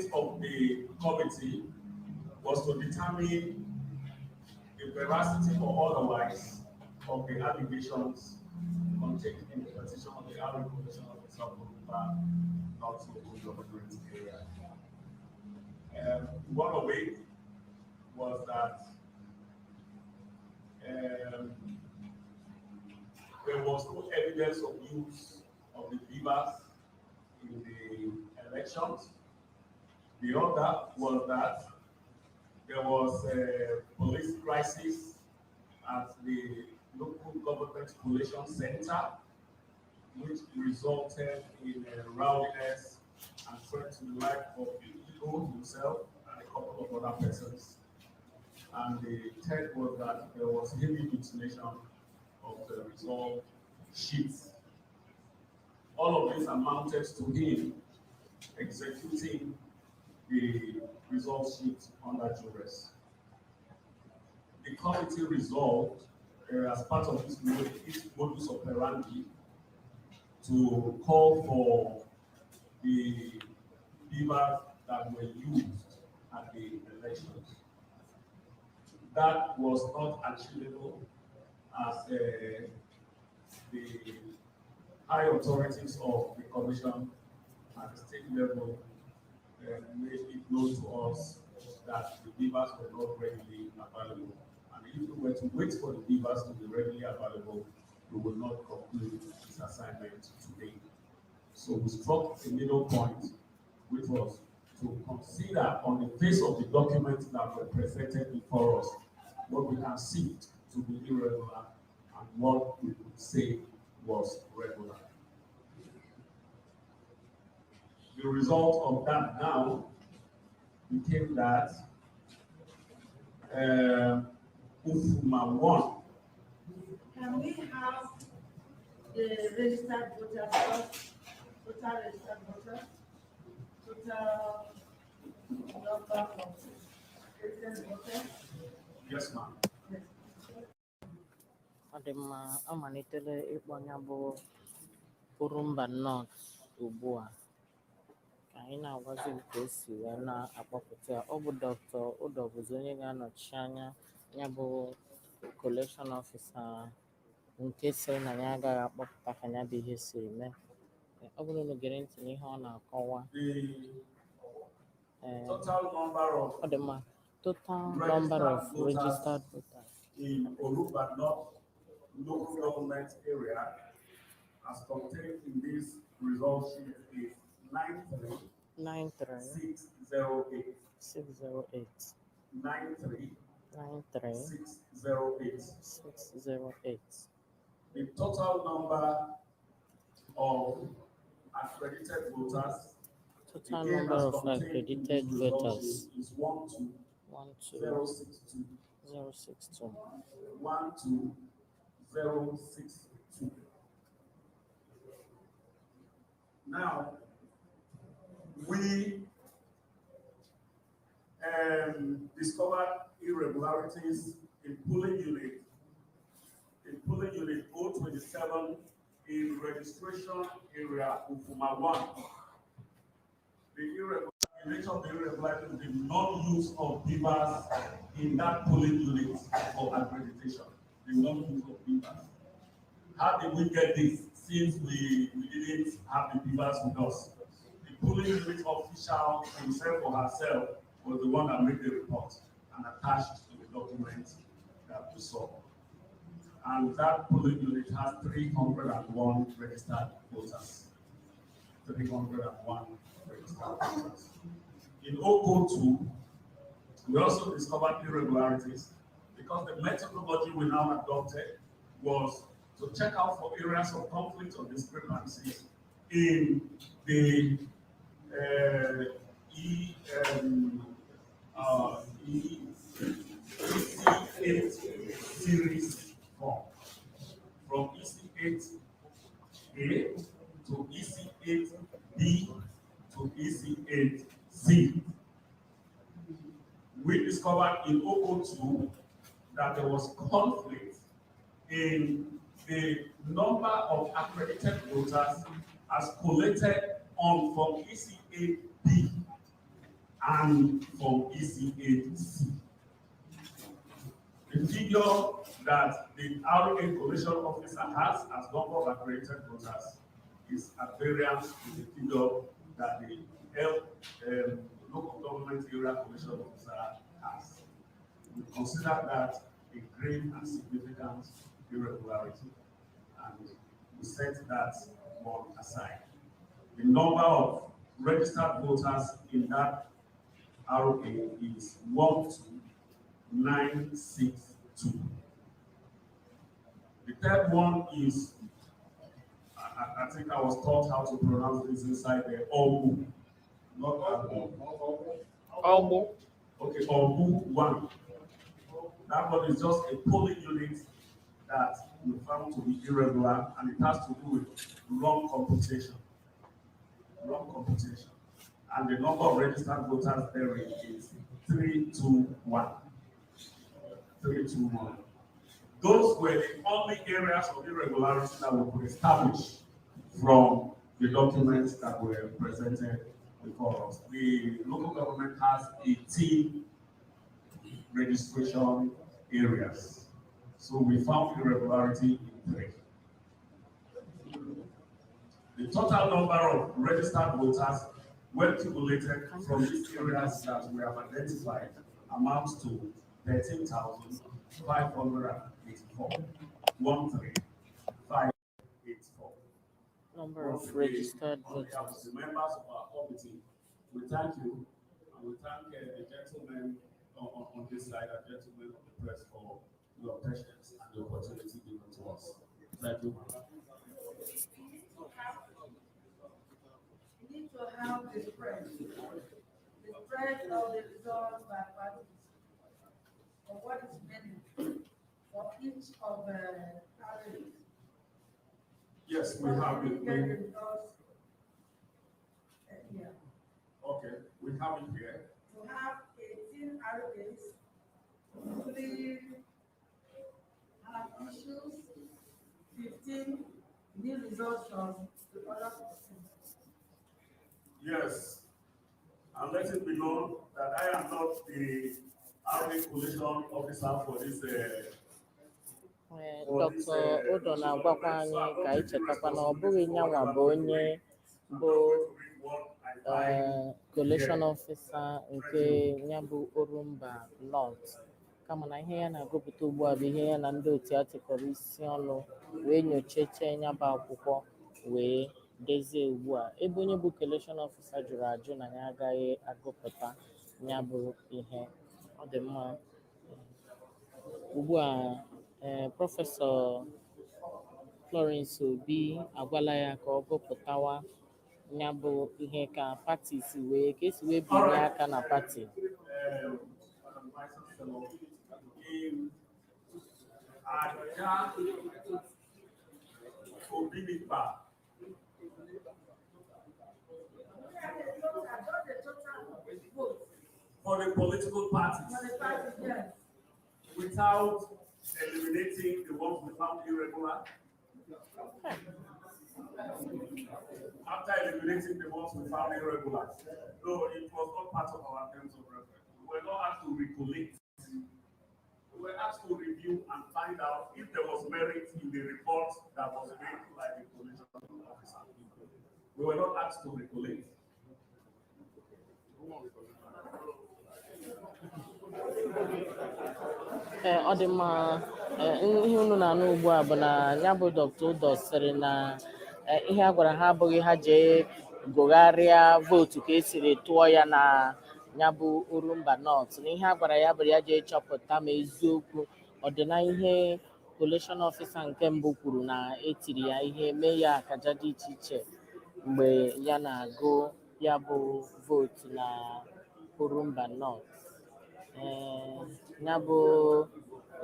Of the committee was to determine the veracity or otherwise of the allegations contained in the petition of the Aro Collation Officer of Orumba North Local Government Area. One of it was that there was no evidence of use of the BVAS in the elections. The other was that there was a police crisis at the local government collation center, which resulted in a rowdiness and threat to the life of the Igbo himself and a couple of other persons. And the third was that there was heavy mutilation of the result sheets. All of this amounted to him executing the result sheet under duress. The committee resolved, as part of this its modus operandi, to call for the BVAS that were used at the elections. That was not achievable as the high authorities of the commission at the state level made it known to us that the BVAS were not readily available. And if we were to wait for the BVAS to be readily available, we will not conclude this assignment today. So we struck a middle point, which was to consider on the face of the documents that were presented before us, what we conceived to be irregular and what we could say was regular. The result of that now became that Ufuma 1. Can we have the registered voters first? Total registered voters, total number of registered voters? Yes, ma'am. Yes. Ọ dị mma, amalitela ịkpọ ya bụ Orumba North ugbu a ka anyị na-agwazi gị ka o si wee na-akpọpụta ya. Ọ bụ Dr. Udo bụzi onye ga-anọchi anya ya bụ collation officer nke sịrị na ya agaghị akpọpụta ka ya bụ ihe siri mee. Ọ bụrụ na unu gere ntị n'ihe ọ na-akọwa. The Ee, total number of ọ dị mma, total number of registered voters in Orumba North Local Government Area as contained in this result sheet is 93608. 93608. 93608. 93608. The total number of accredited voters Total again number as of contained in accredited this result voters sheet is 12062. 12062. 12062. Now, we discovered irregularities in polling unit 027 in registration area Ufuma 1. The nature of the irregularity is the non-use of BVAS in that polling unit for accreditation. The non-use of BVAS. How did we get this since we didn't have the BVAS with us? The polling unit official himself or herself was the one that made the report and attached to the document that we saw. And that polling unit has 301 registered voters. 301 registered voters. In Oko 2, we also discovered irregularities because the methodology we now adopted was to check out for areas of conflict or discrepancies in the E, E, EC8 series form. From EC8A to EC8B to EC8C. We discovered in Oko 2 that there was conflict in the number of accredited voters as collated on form EC8B and from EC8C. The figure that the RA collation officer has as number of accredited voters is at variance with the figure that the local government area collation officer has. We consider that a grave and significant irregularity, and we set that one aside. The number of registered voters in that RA is 12962. The third one is, I think I was taught how to pronounce this inside the Obu, not Abu. Ọgbụ. Okay, Obu 1. That one is just a polling unit that we found to be irregular, and it has to do with wrong computation. Wrong computation. And the number of registered voters there is 321. 321. Those were the only areas of irregularity that we could establish from the documents that were presented before us. The local government has 18 registration areas. So we found irregularity in 3. The total number of registered voters when cumulated from these areas that we have identified amounts to 13,584. 13584. Number of Once again, registered on behalf of voters. the members of our committee, we thank you, and we thank the gentlemen on this side and gentlemen of the press for your patience and the opportunity given to us. Thank you. We need to have the spread. The spread of the results by parties. Or what is remaining for each of the parties. Yes, we have it. We get the results here. Okay, we have it here. We have 18 RAs, 3 have issues, 15 new results from the other 15. Yes, and let it be known that I am not the RA collation officer for this. Ee, Dr. Udo na-agwakwa anyị ka anyị chetakwa na ọ bụghị nyanwa bụ onye bụ collation officer nke ya bụ Orumba North, kama na ihe ya na-agụpụta ugbu a bụ ihe ya na ndị otu ya tịkọrọ isi ọnụ wee nyochachaa ya bụ akwụkwọ wee dezie ugbu a, ebe onye bụ collation officer jụrụ ajụ na ya agaghị agụpụta ya bụ ihe. Ọ dị mma. Ugbu a, ee, Prọfesọ Florence Obi agwala ya ka ọ gụpụtawa ya bụ ihe ka pati si wee ka esi wee binye aka na pati. Madam Vice Chancellor, in Aja Obinigba, Yeah, the total, just the total votes for the political parties, for the party, yes. without eliminating the ones we found irregular. After eliminating the ones we found irregular, no, it was not part of our terms of reference. We were not asked to recollect. We were asked to review and find out if there was merit in the report that was made by the collation officer. We were not asked to recollect. Ee, ọ dị mma. Ee, ihe unu na-anụ ugbu a bụ na ya bụ Dr. Udo sịrị na ihe a gwara ha abụghị ha jee gụgharịa vootu ka esiri tụọ ya na ya bụ Orumba North, na ihe a gwara ya bụ ya jee chọpụta ma eziokwu ọ dị na ihe collation officer nke mbụ kwuru na etiri ya ihe, mee ya akaja dị iche iche mgbe ya na-agụ ya bụ vootu na Orumba North. Ee, ya bụ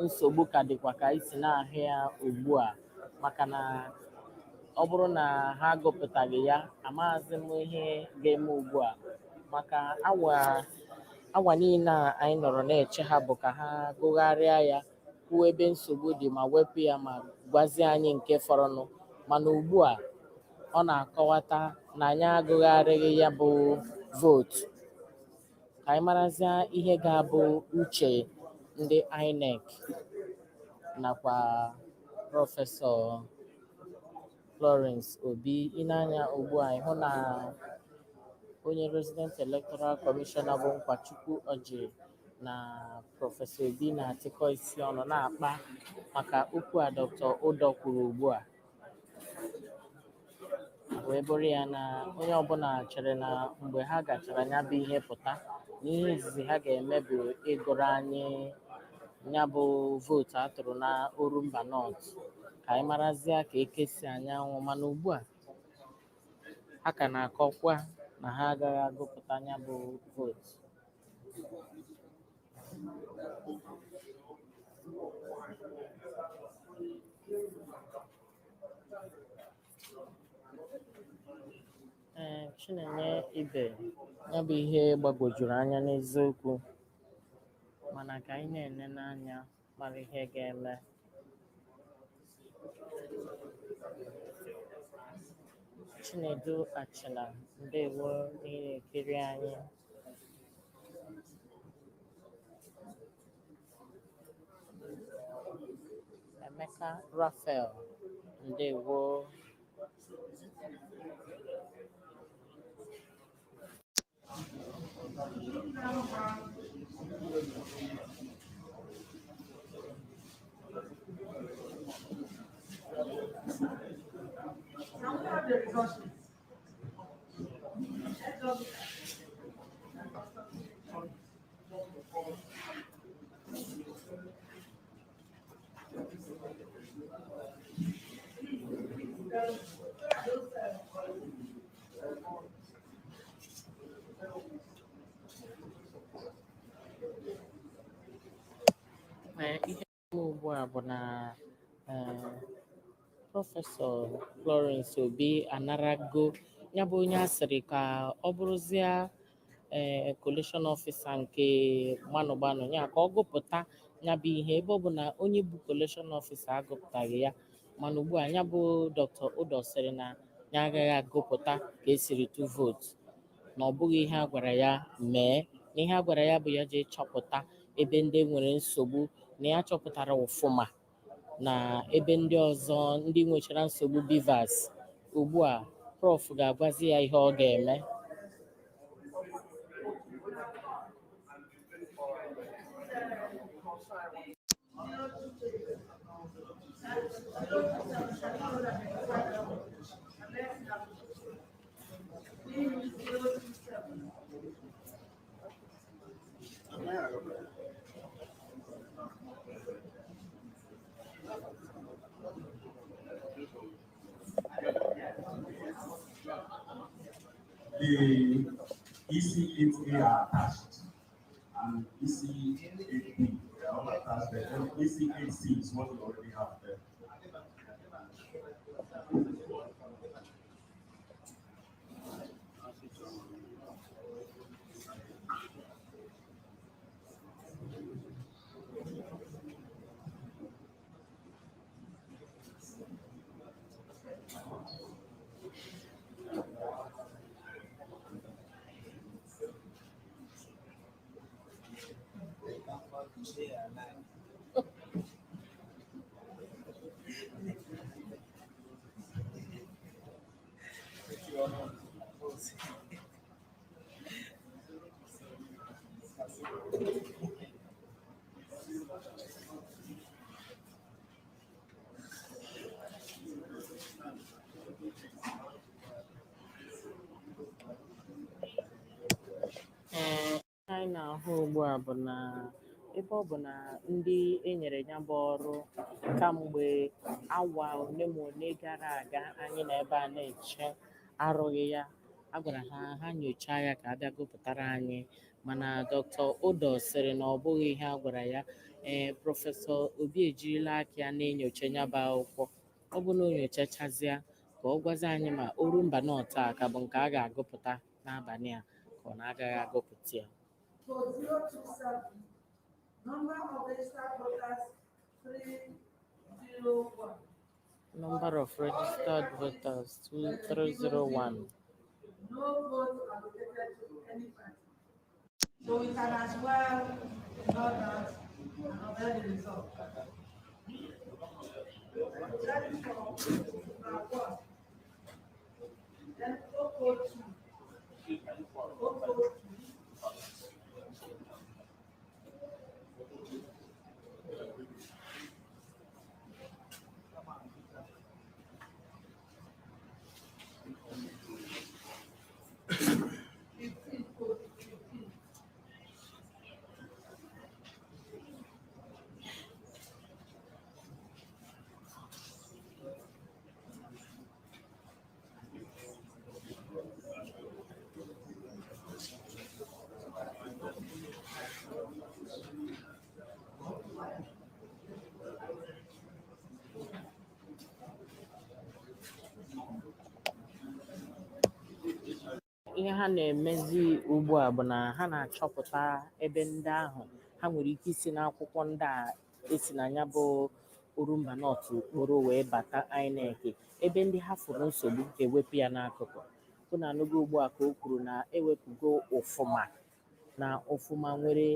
nsogbu ka dịkwa ka anyị si na-ahụ ya ugbu a, maka na ọ bụrụ na ha agụpụtaghị ya, amaghịzị m ihe ga-eme ugbu a, maka awa niile a anyị nọrọ na-eche ha bụ ka ha gụgharịa ya, kwuo ebe nsogbu dị ma wepụ ya ma gwazie anyị nke fọrọnụ. Mana ugbu a ọ na-akọwata na anyị agụgharịghị ya bụ vootu. Ka anyị marazie ihe ga-abụ uche ndị INEC nakwa Prọfesọ Florence Obi. I nee anya ugbu a, ịhụ na onye Resident Electoral Commissioner bụ Nkwachukwu Orji na Prọfesọ Obi na-atịkọ isi ọnụ na-akpa maka okwu a Dr. Udo kwuru ugbu a, wee bụrụ ya na onye ọbụla chere na mgbe ha gachara ya bụ ihe pụta, na ihe izizi ha ga-eme bụ ịgụrụ anyị ya bụ vootu a tụrụ na Orumba North, ka anyị marazie ka eke si anyanwụ. Mana ugbu a ha ka na-akọkwa na ha agaghị agụpụta ya bụ vootu. Ee, Chinenye Ibe, ya bụ ihe gbagwojuru anya n'eziokwu, mana ka anyị na-ene n'anya mara ihe ga-eme. Chinedu Achịna, ndewo na ị na-ekiri anyị. Emeka Raphael, ndewo. Can we have the results sheet? Let's just look at it. Please, please, those, Ee, ihe eme ugbu a bụ na Prọfesọ Florence Obi anarago ya bụ onye a sịrị ka ọ bụrụzie collation officer nke gbanụ gbanụ ya, ka ọ gụpụta ya bụ ihe, ebe ọ bụ na onye bụ collation officer agụpụtaghị ya. Mana ugbu a ya bụ Dr. Udo sịrị na ya agaghị agụpụta ka esiri tụ vootu, na ọ bụghị ihe a gwara ya mee, na ihe a gwara ya bụ ya jee chọpụta ebe ndị nwere nsogbu, na ya chọpụtara ụfụma na ebe ndị ọzọ ndị nwechara nsogbu BVAS. Ugbu a Prof ga-agwazi ya ihe ọ ga-eme. 027, 027. The EC8A are attached and EC8B, they are not attached there. Then EC8C is what we already have there. Ee, ihe anyị na-ahụ ugbu a bụ na ebe ọ bụ na ndị e nyere ya bụ ọrụ kamgbe awa ole ma ole gara aga anyị nọ ebe a na-eche arụghị ya, a gwara ha ha nyochaa ya ka a bịa gụpụtara anyị, mana Dr. Udo sịrị na ọ bụghị ihe a gwara ya. Ee, Prọfesọ Obi ejirila aka ya na-enyocha ya bụ akwụkwọ. Ọ bụ na o nyochachazịa ka ọ gwazi anyị ma Orumba North a ka bụ nke a ga-agụpụta n'abalị a ka ọ na-agaghị agụpụta ya. So 027, number of registered voters 301. Number of registered voters 2301. No vote allocated to any party. So we can as well ignore that and obey the result. That is for number one. Then 002. 002. 15, 15. Ihe ha na-emezi ugbu a bụ na ha na-achọpụta ebe ndị ahụ ha nwere ike isi n'akwụkwọ ndị a esi na ya bụ Orumba North kporo wee bata INEC, ebe ndị ha fụrụ nsogbu ewepụ ya n'akụkụ. Unu anụgo ugbu a ka o kwuru na ewepụgo Ụfụma, na Ụfụma nwere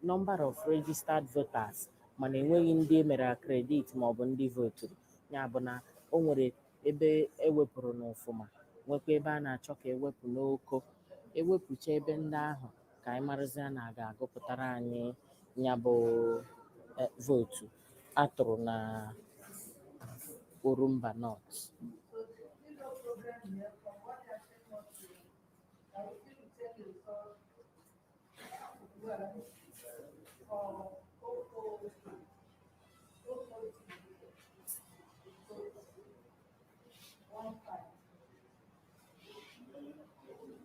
number of registered voters mana enweghị ndị emere accredit maọbụ ndị voturu. Ya bụ na o nwere ebe ewepụrụ n'Ụfụma, nwekwa ebe a na-achọ ka ewepụ n'Oko. Ewepụcha ebe ndị ahụ ka anyị marazie na a ga-agụpụtara anyị ya bụ vootu atụrụ na Orumba North. So still no problem here from what they are saying us here, that we still retain the result well for 002, 002, 15.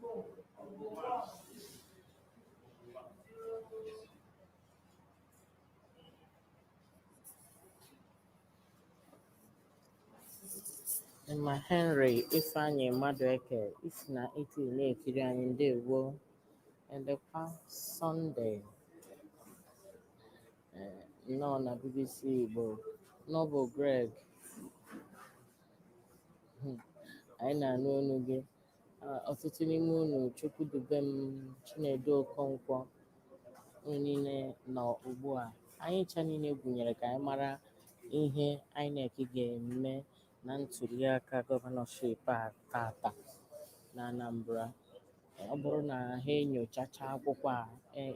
4, 1, 0. Ma Henry Ifeanyi Madueke isi na Italy na-ekiri anyị, ndewo. Elekwa Sọnde nnọọ na BBC Igbo. Noble Greg, anyị na-anụ olu gị. Ọtụtụ n'ime unu, Chukwudubem, Chinedu Okonkwo, unu niile nọ ugbu a. Anyị ncha niile gụnyere ka anyị mara ihe INEC ga-eme na ntuliaka gọvanọship a tata na Anambra. Ọ bụrụ na ha enyochacha akwụkwọ a,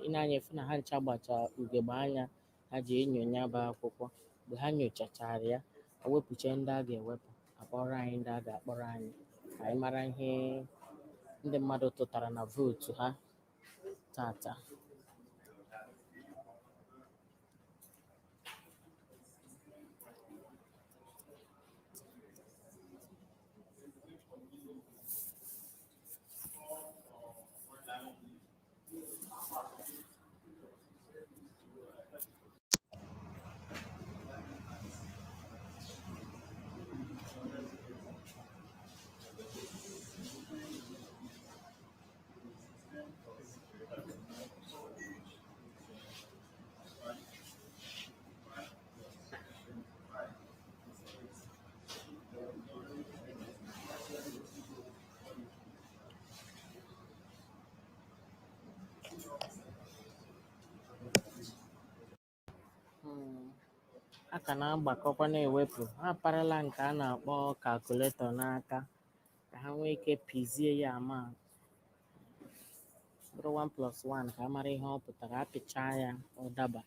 ị na-anya efu na ha ncha gbacha ugegbe anya ha ji enyo ya bụ akwụkwọ. Mgbe ha nyochachara ya, ewepụcha ndị a ga-ewepụ, akpọrọ anyị ndị a ga-akpọrọ anyị ka anyị mara ihe ndị mmadụ tụtara na vootu ha tata. A ka na-agbakọkwa na-ewepụ. Ha aparala nke a na-akpọ calculator n'aka ka ha nwee ike pizie ya ama bụrụ 1 plus 1 ka a mara ihe ọ pụtara. Apịchaa ya, ọ daba,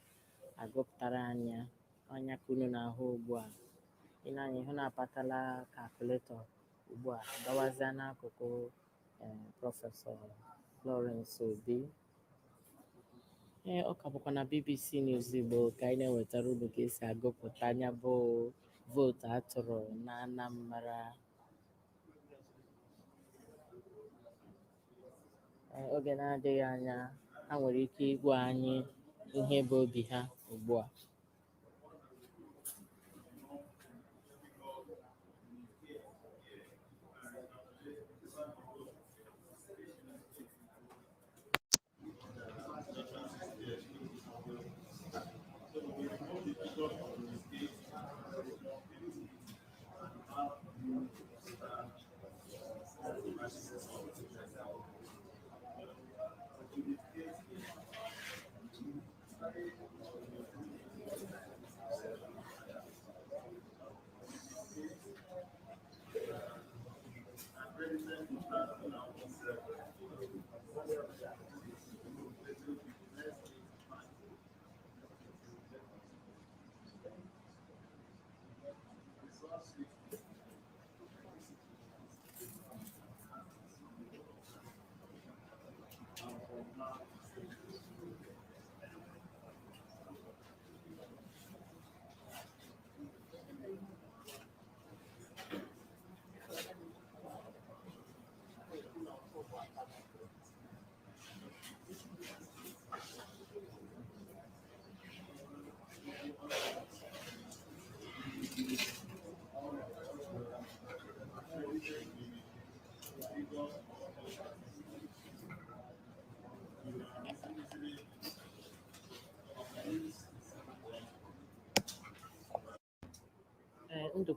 agụpụtara anyị ya. Ọnya ka unu na-ahụ ugbu a. Ị na-anya ịhụ na-apatala calculator ugbu a gawazịa n'akụkụ Prọfesọ Lawrence Obi. Ee, ọ ka bụkwa na BBC News Igbo ka anyị na-ewetara unu ka esi agụpụta anya bụ vootu a tụrụ na Anambra. Ee, oge na-adịghị anya ha nwere ike ịgwa anyị ihe bụ obi ha ugbu a.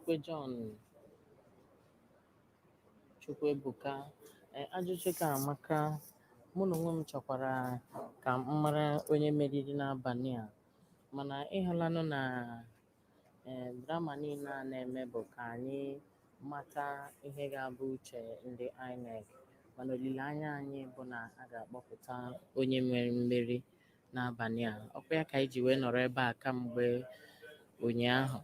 Okwe John Chukwuebuka. Ajụjụ ka amaka. Mụ na onwe m chọkwara ka m mara onye meriri n'abalị a, mana ịhụlanụ na drama niile a na-eme bụ ka anyị mata ihe ga-abụ uche ndị INEC, mana olileanya anyị bụ na a ga-akpọpụta onye nwere mmeri n'abalị a. Ọkwa ya ka anyị ji wee nọrọ ebe a kamgbe ụnyaahụ.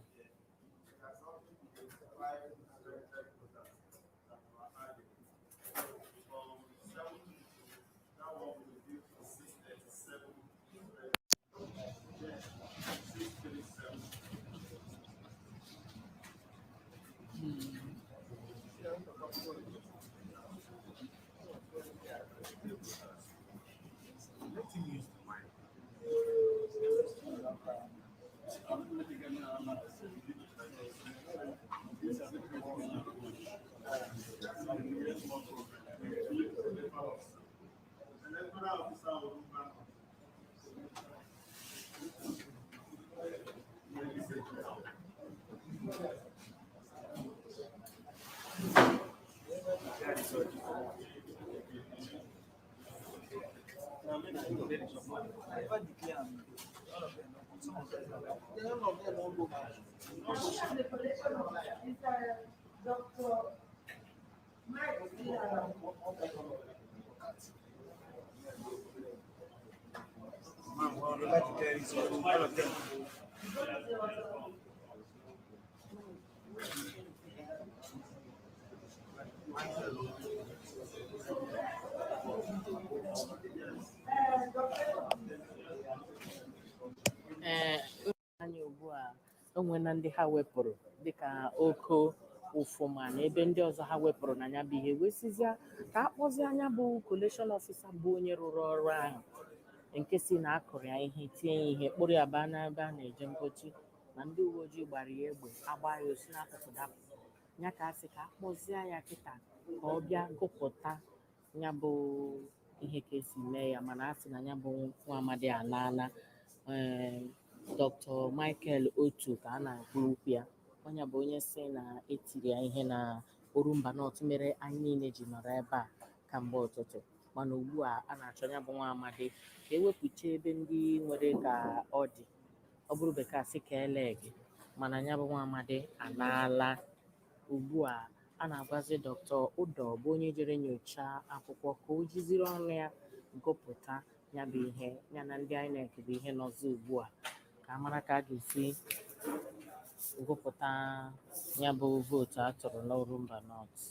Dr. Mike Ziara. Ee, anyị ugbu a o nwela ndị ha wepụrụ dịka oko ụfụma na ebe ndị ọzọ ha wepụrụ na ya bụ ihe, wee sizia ka a kpọzie anya bụ collation officer bụ onye rụrụ ọrụ ahụ nke si na akụrụ ya ihe, tie ya ihe, kpụrụ ya baa n'ebe a na-eje mpochi, na ndị uwe ojii gbara ya egbe, agba ya osi n'akụkụ dapụ ya, ka a sị ka a kpọzie ya kịta ka ọ bịa gụpụta ya bụ ihe ka esi mee ya. Mana a sị na ya bụ nwa amadi alaala. Ee, Dr. Michael Otu ka a na-akpọ okwu ya, onye bụ onye si na etiri ya ihe na Orumba North mere anyị niile ji nọrọ ebe a kamgbe ụtụtụ. Mana ugbu a a na-achọ ya bụ nwa amadi ka ewepụcha ebe ndị nwere ka ọ dị, ọ bụrụ bekee asị ka ele gị, mana ya bụ nwa amadi alaala. Ugbu a a na-agwazi Dr. Udo bụ onye jere nyochaa akwụkwọ ka o jiziri ọnụ ya gụpụta ya bụ ihe, ya na ndị INEC bụ ihe nọzi ugbu a ka a mara ka a ga-esi gụpụta ya bụ vootu a tụrụ n'Orumba North.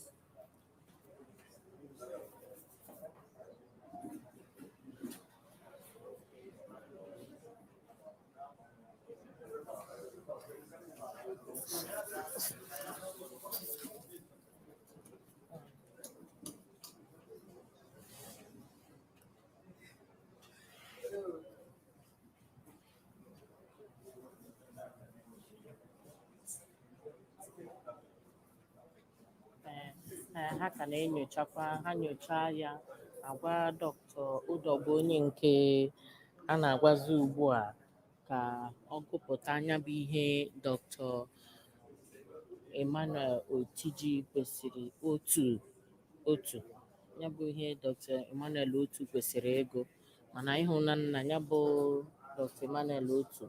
Ee, ha ka na-enyochakwa, ha nyochaa ya agwa Dr. Udo bụ onye nke a na-agwazi ugbu a ka ọ gụpụta anya bụ ihe Dr. Emmanuel Otiji kwesịrị otu ya bụ ihe Dr. Emmanuel Otu kwesịrị ịgụ, mana ịhụna nna ya bụ Dr. Emmanuel Otu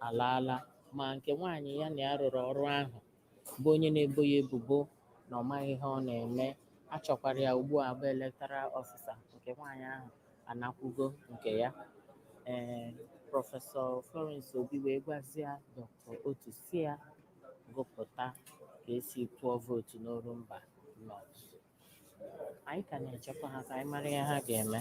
alaala, ma nke nwaanyị ya na ya rụrụ ọrụ ahụ bụ onye na-ebo ya ebubo na ọ maghị ihe ọ na-eme, achọkwara ya ugbu a bụ electoral officer nke nwaanyị ahụ anakwugo nke ya. Ee, Prọfesọ Florence Obi wee gwazie Dr. Otu si ya gụpụta ka esi tụọ vootu n'Orumba North. Anyị ka na-echekwa ha ka anyị mara ihe ha ga-eme.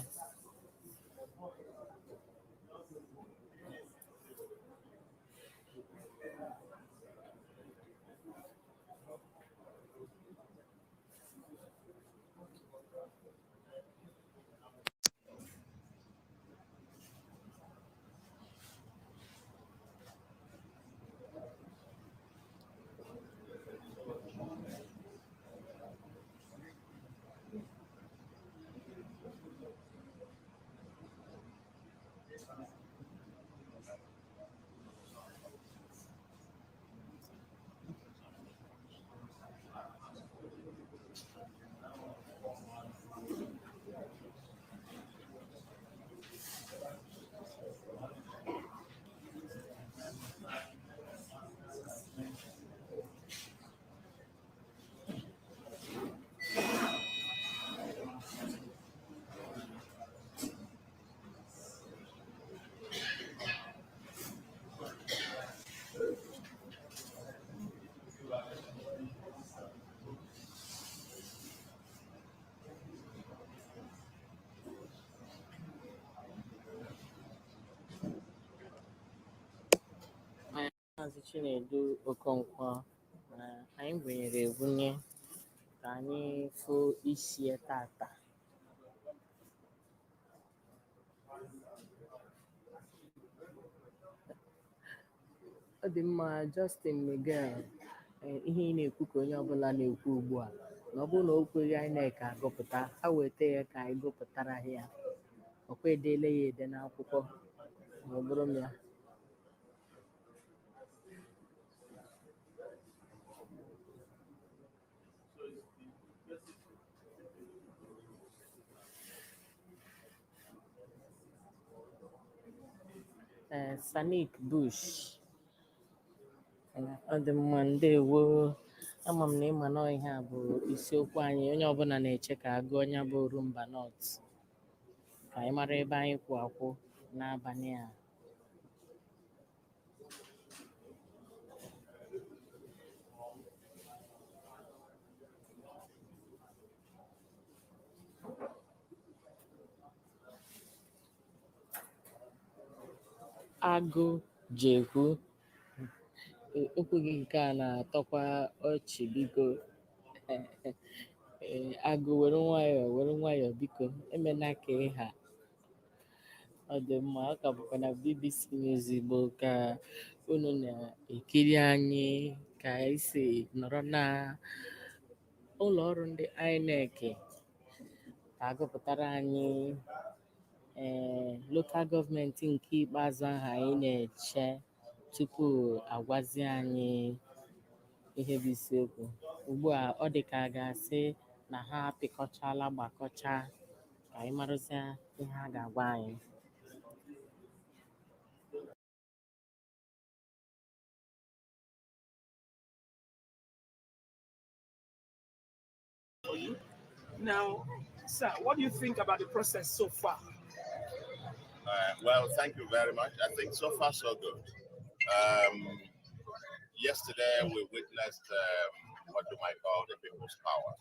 Maazị Chinedu Okonkwo na anyị gwenyere egwunye ka anyị fụ isi ya tata. Ọ dị mma, Justin Miguel. Ihe ị na-ekwu ka onye ọbụla na-ekwu ugbu a, na ọ bụrụ na o kweghị INEC agụpụta, ha weta ya ka anyị gụpụtara ha ya. Ọkwa edeela ya ede n'akwụkwọ ma ọ bụrụ m ya. Ee, Sanik Bush. Ee, ọ dị mma, ndewo. Ama m na ịma nọọ ihe a bụ isiokwu anyị. Onye ọbụla na-eche ka a gụọ ya bụ Orumba North ka anyị mara ebe anyị kwụ akwụ n'abalị a. Agụ jekwu okwu gị nke a na-atọkwa ọchị, biko. Ee, agụ, were nwayọọ, were nwayọọ, biko, emena ka ịha. Ọ dị mma, ọ ka bụkwa na BBC News Igbo ka unu na-ekiri anyị, ka anyị si nọrọ na ụlọ ọrụ ndị INEC ka agụpụtara anyị ee local government nke ikpeazụ ahụ anyị na-eche tupu agwazie anyị ihe bụ isiokwu. Ugbu a ọ dị ka a ga-asị na ha apịkọchala gbakọcha ka anyị marụzie ihe a ga-agwa anyị. For you. Now, sir, what do you think about the process so far? Well, thank you very much. I think so far so good. Yesterday we witnessed what you might call the people's power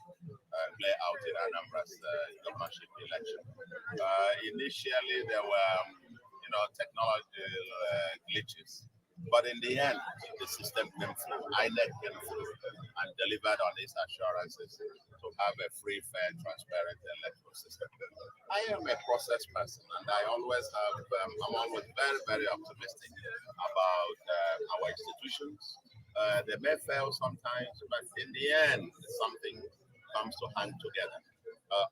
play out in Anambra's governorship election. Initially, there were technology glitches, but in the end, the system came through. INEC came through and delivered on its assurances to have a free, fair, transparent electoral system. I am a process person, and I always have. I'm always very, very optimistic about our institutions. They may fail sometimes, but in the end, something comes to hang together.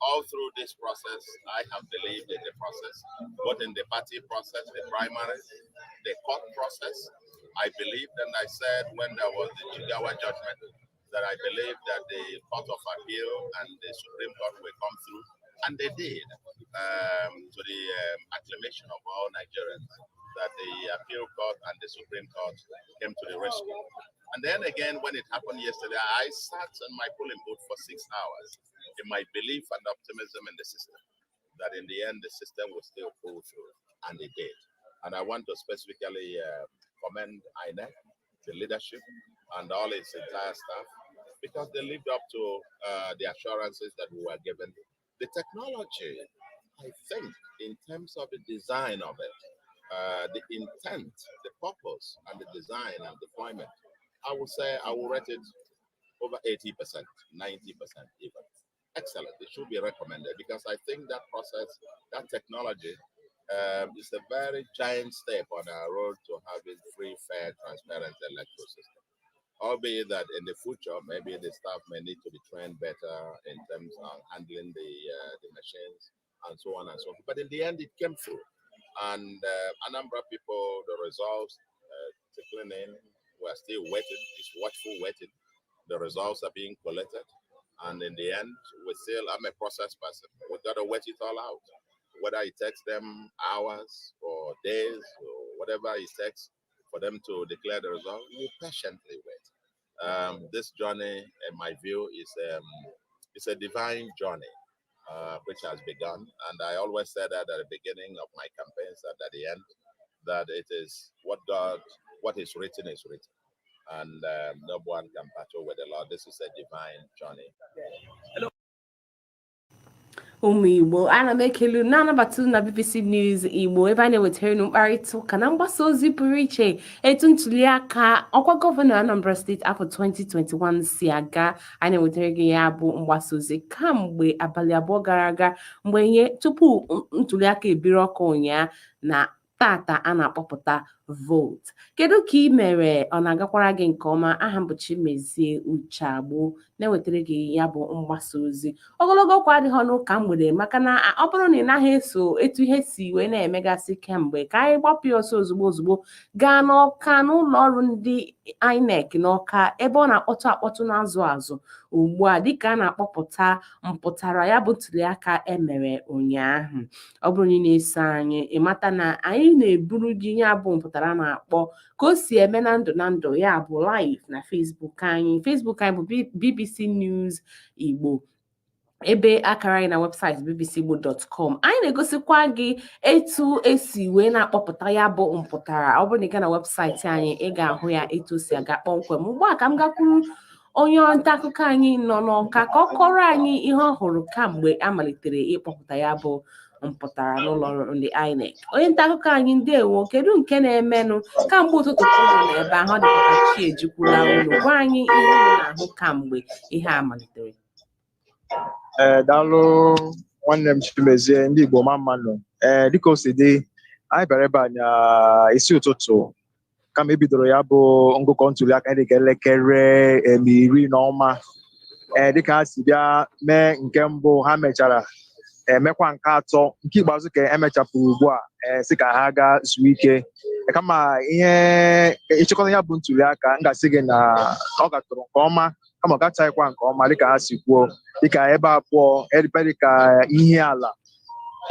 All through this process, I have believed in the process, both in the party process, the primaries, the court process. I believed, and I said when there was the Jigawa judgment, that I believed that the Court of Appeal and the Supreme Court will come through, and they did, to the acclamation of all Nigerians, that the Appeal Court and the Supreme Court came to the rescue. And then again, when it happened yesterday, I sat in my polling booth for 6 hours in my belief and optimism in the system, that in the end, the system will still pull through, and it did. And I want to specifically commend INEC, the leadership, and all its entire staff, because they lived up to the assurances that we were given. The technology, I think, in terms of the design of it, the intent, the purpose, and the design and deployment, I would say I will rate it over 80%, 90% even. Excellent. It should be recommended because I think that process, that technology, is a very giant step on our road to having free, fair, transparent electoral system. Albeit that in the future, maybe the staff may need to be trained better in terms of handling the machines and so on and so forth. But in the end, it came through. And Anambra people, the results trickling in, we're still waiting. It's watchful waiting. The results are being collected. And in the end, we still, I'm a process person. We got to wait it all out. Whether it takes them hours or days or whatever it takes for them to declare the result, we patiently wait. This journey, in my view, is a divine journey which has begun. And I always said that at the beginning of my campaigns and at the end, that it is what God, what is written is written. And no one can battle with the Lord. This is a divine journey. Ụmụ Igbo, ana m ekele unu, na-anabata unu na BBC News Igbo, ebe a na-ewetara unu mkparịta ụka na mgbasa ozi pụrụ iche etu ntuliaka ọkwa gọvanọ Anambra Steeti afọ 2021 si aga. Anyị na-ewetara gị ya bụ mgbasa ozi kamgbe abalị 2 gara aga, mgbe ihe tupu ntuliaka ebiri ọkụ ụnyaa na tata a na-akpọpụta vootu. Kedu ka ị mere? Ọ na-agakwara gị nke ọma? Aha m bụ Chimezie Ucheagbo, na-ewetara gị ya bụ mgbasa ozi. Ogologo okwu adịghị ọnụ ụka mgbede, maka na ọ bụrụ na ị naghị eso etu ihe si wee na-emegasị kemgbe, ka anyị gbapụ ya ọsọ ozugbo ozugbo gaa n'Ọka, n'ụlọ ọrụ ndị INEC n'Ọka, ebe ọ na-akpọtụ akpọtụ na-azụ azụ ugbu a dịka a na-akpọpụta mpụtara ya bụ ntuliaka emere ụnyaahụ. Ọ bụrụ na ị na-eso anyị, ị mata na anyị na-eburu gị ya bụ mpụtara na-akpọ ka o si eme na ndụ na ndụ, ya bụ live na Facebook anyị. Facebook anyị bụ BBC News Igbo, ebe akara anyị na webụsaịtị bbcigbo.com. Anyị na-egosikwa gị etu esi wee na-akpọpụta ya bụ mpụtara. Ọ bụrụ na ị gaa na webụsaịtị anyị, ị ga-ahụ ya etu o si aga kpọmkwem. Ugbu a ka m gakwuru onye nta akụkọ anyị nọ n'Ọka ka ọ kọrọ anyị ihe ọ hụrụ kamgbe a malitere ịkpọpụta ya bụ mpụtara n'ụlọ ọrụ ndị INEC. Onye nta akụkọ anyị, ndewo. Kedu nke na-emenụ kamgbe ụtụtụ ka unu nọ ebe ahụ? Ọ dịkwa ka chi ejikwula unu. Gwa anyị ihe unu na-ahụ kamgbe ihe a malitere. Ee, daalụ nwanne m Chimezie. Ndị Igbo, ma mmanụ. Ee, dịka o si dị, anyị bịara ebe a na isi ụtụtụ kama ebidoro ya bụ ngụkọ ntuli aka dịka elekere 10 na ọma. Ee, dịka ha si bịa mee nke mbụ, ha mechara emekwa nke atọ, nke ikpeazụ ka emechapụrụ ugbu a. Ee, sị ka ha gaa zuo ike. Kama ihe ịchịkọta ya bụ ntuli aka, m ga-asị gị na ọ gatụrụ nke ọma, kama ọ gachaghịkwa nke ọma dịka ha si kwuo, dịka ebe abụọ, ebe dịka ihe ala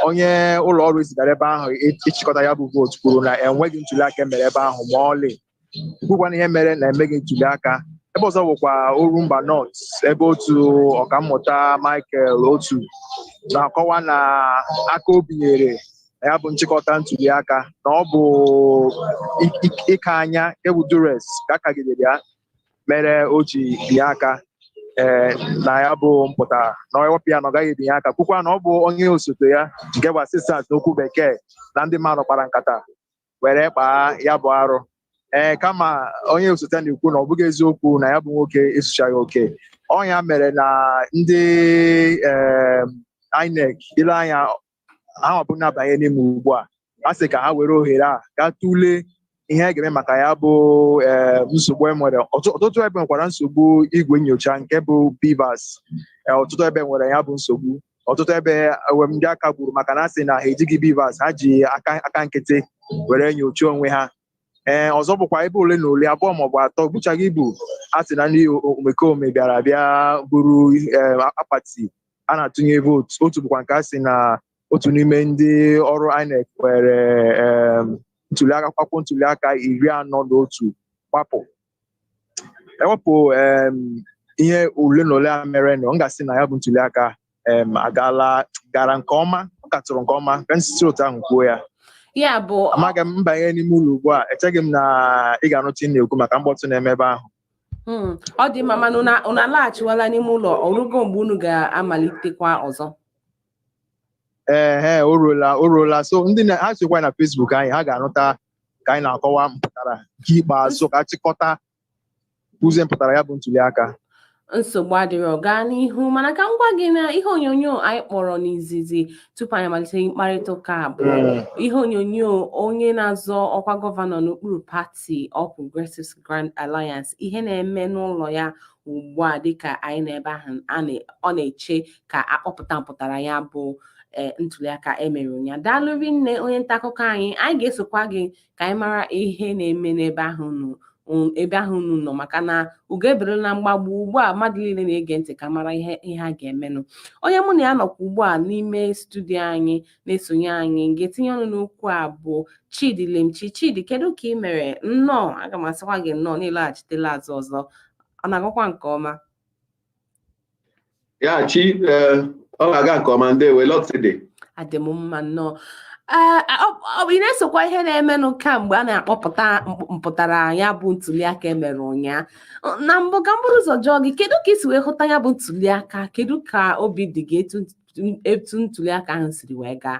onye ụlọ ọrụ ezigara ebe ahụ ịchịkọta ya bụ vootu kwuru na enweghị ntuli aka emere ebe ahụ ma ọlị, kwukwana ihe mere na emeghị ntuli aka. Ebe ọzọ bụkwa Orumba North, ebe otu ọkammụta Michael Otu na-akọwa na aka o binyere na ya bụ nchịkọta ntuli aka na ọ bụ ịka anya ewu duress ka akagidere ya mere o ji binye aka ee na ya bụ mpụtara, na ọ ewepụ ya na ọ gaghị ebinye aka, kwukwa na ọ bụ onye osote ya nke bụ assistant n'okwu bekee na ndị mmadụ kpara nkata were kpaa ya bụ arụ. Ee, kama onye osote na-ekwu na ọ bụghị eziokwu, na ya bụ nwoke esuchaghị oke ọnya mere na ndị ee INEC ile anya ha bụ na-abanye n'ime ugbu a. Ha sị ka ha were ohere a gaa tụlee ihe a ga-eme maka ya bụ ee nsogbu e nwere. Ọtụtụ ebe nwekwara nsogbu igwe nyocha nke bụ BVAS. Ọtụtụ ebe nwere ya bụ nsogbu, ọtụtụ ebe enwe ndị aka gburu maka na a sị na ha ejighị BVAS, ha ji aka nkịtị were nyochaa onwe ha. Ee, ọzọ bụkwa ebe ole na ole, abụọ maọbụ atọ, buchaghị ibu, a sị na ndị omekome bịara bịa buru ee akpati a na-atụnye vootu. Otu bụkwa nke a sị na otu n'ime ndị ọrụ INEC were ntuliaka, akwụkwọ ntuliaka 41 gbapụ. Ewepụ ihe ole na ole a mere nụ, m ga-asị na ya bụ ntuliaka agaala gara nke ọma, ọ gatụrụ nke ọma, ka m si otu ahụ kwuo ya. Ya bụ Amaghị m mbanye n'ime ụlọ ugbu a, echeghị m na ị ga-anụta ị na-ekwu maka mkpọtụ na-eme ebe ahụ. Ọ dị mma, mana unu alaghachiwala n'ime ụlọ ọrụgo mgbe unu ga-amalitekwa ọzọ? Ee, o ruola, o ruola. So ndị na ha sokwa na Facebook anyị, ha ga-anụta ka anyị na-akọwa mpụtara nke ikpeazụ, ka achịkọta kwuzie mpụtara ya bụ ntuli aka. Nsogbu adịrọ, gaa n'ihu. Mana ka m gwa gị na ihe onyonyo anyị kpọrọ n'izizi tupu anyị amalite mkparịta ụka bụ ihe onyonyo onye na-azọ ọkwa gọvanọ n'okpuru pati All Progressives Grand Alliance, ihe na-eme n'ụlọ ya ugbu a dịka anyị nọ ebe ahụ ọ na-eche ka akpọpụta mpụtara ya bụ ntuliaka emere ụnyaahụ. Daalụ rinne, onye nta akụkọ anyị. Anyị ga-esokwa gị ka anyị mara ihe na-eme n'ebe ahụ unu ebe ahụ unu nọ, maka na ugo eberela na mgbagbu ugbu a. Mmadụ niile na-ege ntị ka mara ihe a ga-emenụ. Onye mụ na ya nọkwa ugbu a n'ime studio anyị na-esonye anyị ga-etinye ọnụ n'okwu a bụ Chidi Lemchi. Chidi, kedu ka ị mere? Nnọọ, aga m asịkwa gị nnọọ n'ịlaghachitela azụ ọzọ. Ọ na-agakwa nke ọma? Ya chi, ọ na-aga nke ọma, ndewo lọtịdị. Adị m mma, nnọọ. Ee, ị na-esokwa ihe na-emenụ kamgbe a na-akpọpụta mpụtara ya bụ ntuliaka emere ụnyaa. Na mbụ, ka m buru ụzọ jụọ gị, kedu ka isi wee hụta ya bụ ntuliaka? Kedu ka obi dị gị etu etu ntuliaka ahụ siri wee gaa?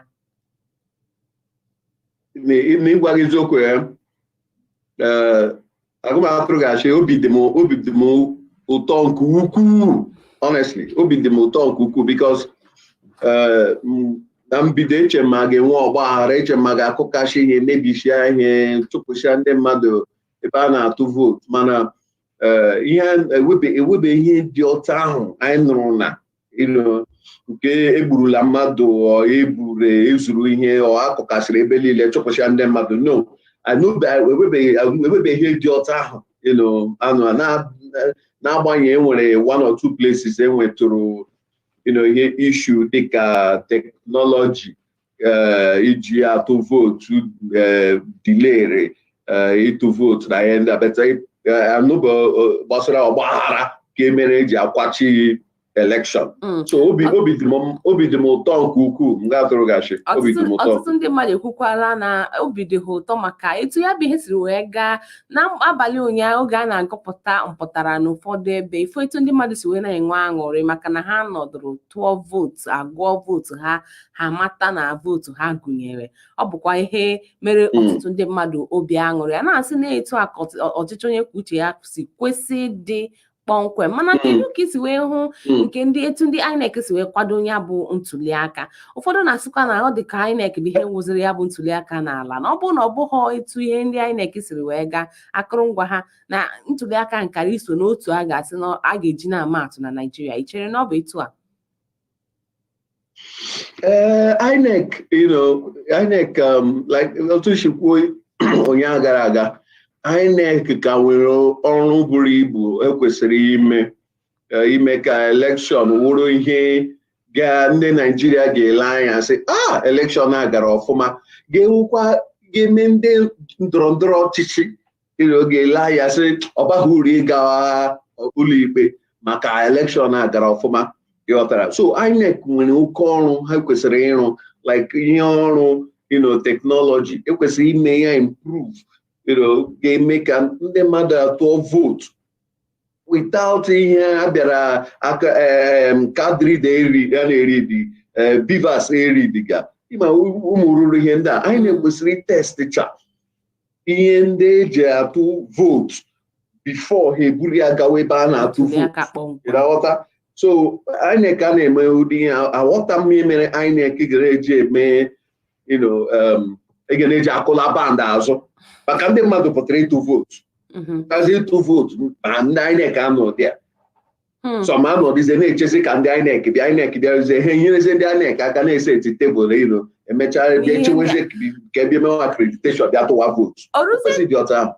N'ịgwa gị eziokwu ya, ee, agụmatụrụ ga-achị, obi dị m ụtọ nke ukwuu. Honestly, obi dị m ụtọ nke ukwuu because na mbido, eche ma ga-enwe ọgbaghara, eche ma ga-akụkachi ihe, mebisia ihe, chụpụsịa ndị mmadụ ebe a na-atụ vootu, mana ihe ewebe ihe dị ọta ahụ anyị nụrụ na nke egburula mmadụ, ọ eburu ezuru ihe, ọ akụkasịrị ebe niile, chụpụsịa ndị mmadụ. No, ewebe ihe dị ọta ahụ anụ n'agbanyeghị enwere one or two places enwetụrụ ihe issue dịka technology iji atụ vootu delay ịtụ vootu na ihe ndị a, but anụbụ gbasara ọgbaghara ka emere eji akwachi election. So obi dị m ụtọ nke ukwuu. M ga-atụrụ gachi, obi dị m ụtọ. Ọtụtụ ndị mmadụ ekwukwala na obi dị ha ụtọ maka etu ya bụ ihe siri wee gaa n'abalị ụnyaahụ, oge a na-agụpụta mpụtara n'ụfọdụ ebe, ifo etu ndị mmadụ si wee na-enwe aṅụrị maka na ha nọdụrụ tụọ vootu, agụọ vootu ha, ha mata na vootu ha gụnyere. Ọ bụkwa ihe mere ọtụtụ ndị mmadụ obi aṅụrị. A na-asị na etu a ka ọchịchị onye kwuo uche ya si kwesị ịdị kpọmkwem. Mana kedu ka isi wee hụ nke ndị etu ndị INEC si wee kwado ya bụ ntuliaka? Ụfọdụ na-asịkwa na ọ dị ka INEC bụ ihe wụziri ya bụ ntuliaka n'ala, na ọ bụrụ na ọ bụghị etu ihe ndị INEC siri wee gaa, akụrụngwa ha na ntuliaka nkara iso n'otu a ga-asị na a ga-eji na-ama atụ na Naịjirịa. Ị chere na ọ bụ etu a? INEC, INEC, like otu si kwuo ụnyaahụ gara aga, INEC ka nwere ọrụ buru ibu ekwesịrị ime, ime ka election wụrụ ihe ga ndị Naijiria ga-ele anya sị, "Ah, election a gara ọfụma," ga-ewukwa ga-eme ndị ndọrọ ndọrọ ọchịchị ga-ele anya sị, ọ baghị uru ịga ụlọ ikpe maka election a gara ọfụma. Ịghọtara? So INEC nwere oke ọrụ ha kwesịrị ịrụ, like ihe ọrụ technology ekwesịrị ime ya improve, ga-eme ka ndị mmadụ atụọ vootu without ihe a bịara aka card reader eri a na-eridi, BVAS eridiga, ịma ụmụ ruru ihe ndị a. INEC kwesịrị testcha ihe ndị eji atụ vootu before ha eburu ya gawa ebe a na-atụ vootu. Ntuliaka kpọmkwem. Ị na-aghọta? So INEC a na-eme ụdị ihe, aghọta m ihe mere INEC gara eji eme ga na-eji akụla band azụ, maka ndị mmadụ pụtara ịtụ vootu kazi ịtụ vootu, ma ndị INEC anọ dị ya. Some anọdịzie na-echezi ka ndị INEC bịa. INEC bịaruzie, ha enyerezie ndị INEC aka na-ese eti tebụl emechaa bịa echewezie ka ebe mewe accreditation, bịa tụwa vootu. Kwesị dị ọta ahụ.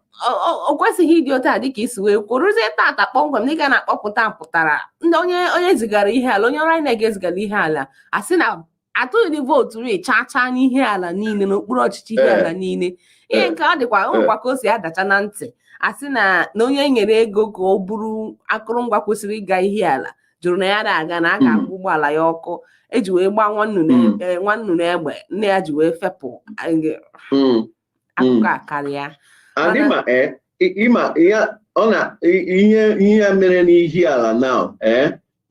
O kwesịghị ịdị otu a dịka isi wee kwuo. Ruzie tata kpọmkwem, dịka na-akpọpụta mpụtara ndị onye zigara ihe ala, onye ọrụ INEC ezigara ihe ala, asị na atụghị vootu ri chaa chaa n'ihe ala niile, n'okpuru ọchịchị ihe ala niile. Ihe nke ọ dịkwa nwekwa ka o si adacha na ntị, asị na onye nyere ego ka o buru akụrụngwa kwesịrị ịga ihe ala jụrụ na ya na-aga, na a ga-agba ụgbọala ya ọkụ eji wee gbaa nwannụnụ egbe nne ya ji wee fepụ. Akụkọ a karịa. Adị ịma ya, ọ na ihe ya mere n'ihi ala now,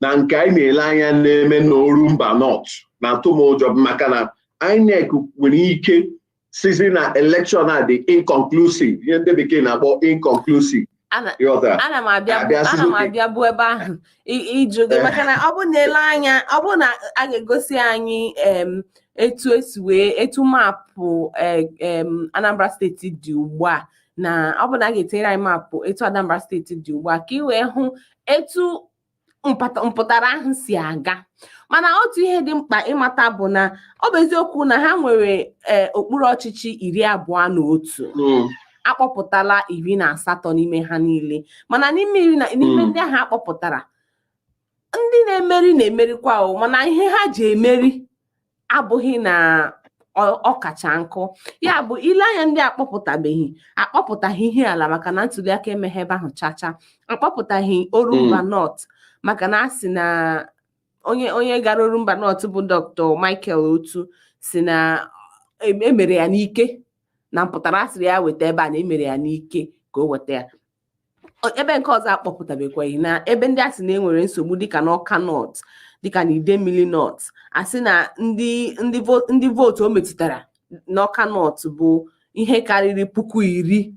na nke anyị na-ele anya na-eme n'Orumba North na-atụ m ụjọ, maka na INEC nwere ike sizi na election a dị inconclusive, ihe ndị bekee na-akpọ inconclusive. Ịghọtara? Ana m abịa. Abịa Ana m abịa bụ ebe ahụ ịjụ gị, maka na ọ bụ na ele anya, ọ bụ na a ga-egosi anyị etu esi wee etu maapụ Anambra Steeti dị ugbu a, na ọ bụ na a ga-etinyere anyị maapụ etu Anambra Steeti dị ugbu a ka ị wee hụ etu mpụtara ahụ si aga. Mana otu ihe dị mkpa ịmata bụ na ọ bụ eziokwu na ha nwere okpuru ọchịchị 21, akpọpụtala 18 n'ime ha niile, mana n'ime iri na n'ime ndị ahụ akpọpụtara, ndị na-emeri na-emerikwa o, mana ihe ha ji emeri abụghị na ọ kacha nkụ. Ya bụ, ile anya ndị akpọpụtabeghị, akpọpụtaghị ihe ala maka na ntuliaka emeghe ebe ahụ chacha, akpọpụtaghị Orumba North maka na a sị na onye gara Orumba North bụ Dr. Michael Otu si na emere ya n'ike, na mpụtara asịrị ya weta ebe a na emere ya n'ike ka o weta ya. Ebe nke ọzọ akpọpụtabekwaghị na ebe ndị a sị na enwere nsogbu dịka n'Ọka North, dịka Dịka na Idemili North, asị na ndị vootu o metụtara n'Ọka North bụ ihe karịrị 14,000,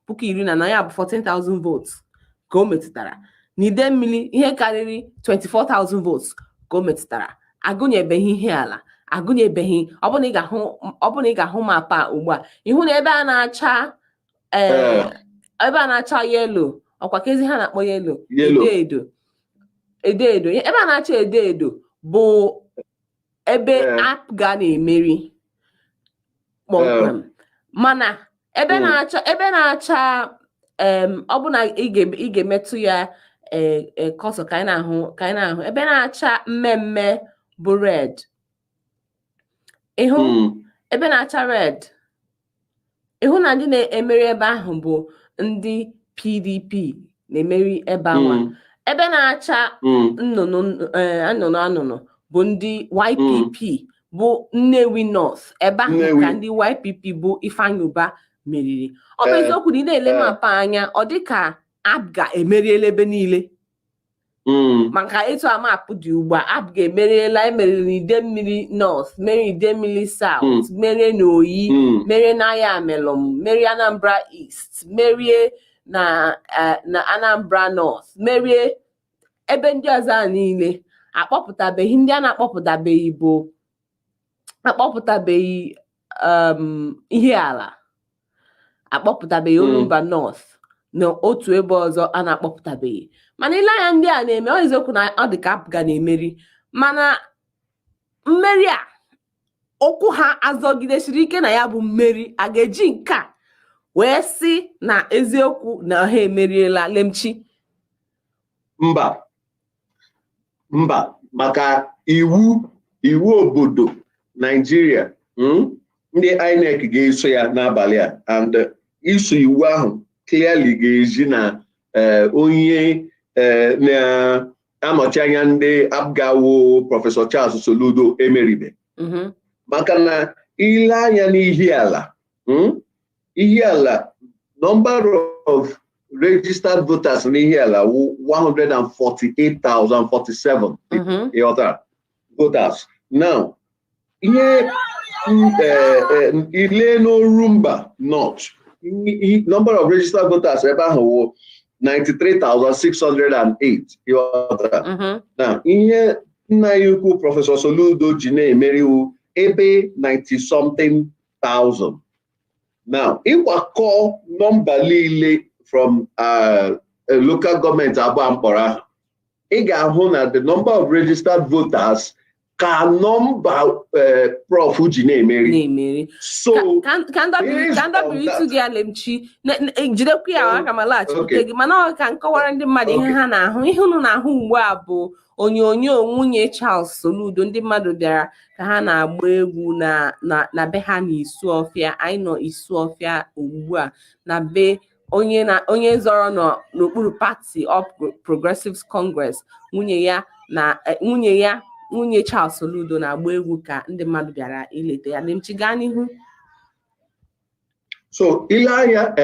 14,000, ya bụ 14,000 votes ka o metụtara. N'Idemmili, ihe karịrị 24,000 votes ka o metụtara. Agụnyebeghị Ihiala, agụnyebeghị. Ọ bụ na ị ga-ahụ map a ugbu a, ịhụ na ebe a na-acha ebe a na-acha yellow, ọkwa kezi ha na-akpọ yellow? Yellow. Edo edo, edo edo. Ebe a na-acha edo edo bụ ebe APGA na-emeri kpọmkwem. Mana ebe na-acha ọ bụ na ị ga-emetụ ya kọsọ ka anyị na-ahụ ebe na-acha mmemme bụ red. Ịhụ ebe na-acha red, ịhụ na ndị na-emeri ebe ahụ bụ ndị PDP na-emeri ebe ahụ. Ebe na-acha nnụnụ anụnụ anụnụ bụ ndị YPP, bụ Nnewi North. Ebe ahụ Nnewi. ka ndị YPP bụ Ifeanyi Uba meriri. Ọ bụ eziokwu na ị na-ele map anya, ọ dị ka APGA emeriela ebe niile, maka etu a map dị ugbu a, APGA emeriela. Emeriri n'Idemmili North, merie Idemmili South, merie n'Oyi, merie n'Ayamelụm, merie Anambra East, merie na Anambra North, merie ebe ndị ọzọ a niile akpọpụtabeghị. Ndị a na-akpọpụtabeghị bụ akpọpụtabeghị Ihiala, akpọpụtabeghị Orumba North na otu ebe ọzọ a na-akpọpụtabeghị. Mana ile anya ndị a na-eme, ọ eziokwu na ọ dị ka APGA na-emeri, mana mmeri a ụkwụ ha azọgidesiri ike na ya bụ mmeri, a ga-eji nke a wee sị na eziokwu na ha emeriela, Lemchi? Mba, mba, maka iwu obodo Naijiria, ndị INEC ga-eso ya n'abalị a, and iso iwu ahụ clearly ga-ezi na onye na-anọchi anya ndị APGA wụ Prọfesọ Charles Soludo emeribe, maka na ile anya n'Ihiala, Ihiala, number of registered voters n'Ihiala wụ 148,047. Ịghọtara? Voters. Now, ihe ile n'Orumba North, number of registered voters ebe ahụ wụ 93,608. Ịghọtara? Mhm. Na ihe nna ya ukwu Prọfesọ Soludo ji na-emeriwu ebe 90 something thousand. Now, ịgbakọ nọmba niile from local government abụọ mkpọrọ ahụ, ị ga-ahụ na the number of registered voters ka nọmba Prof ji na-emeri. Na-emeri. So ka ndọbiri ịtụ gị, Alemchi, jidekwa ya, aka ma laghachikwute gị. Mana ọ ka nkọwara ndị mmadụ ihe ha na-ahụ. Ihe unu na-ahụ ugbu a bụ onyonyo nwunye Charles Soludo. Ndị mmadụ bịara ka ha na-agba egwu na be ha na Isuọfịa. Anyị nọ Isuọfịa ugbu a, na be onye na onye zọrọ n'okpuru pati All Progressives Congress. Nwunye ya na nwunye ya, nwunye Charles Soludo, na-agba egwu ka ndị mmadụ bịara ileta ya. Lemchi, gaa n'ihu. So ile anya,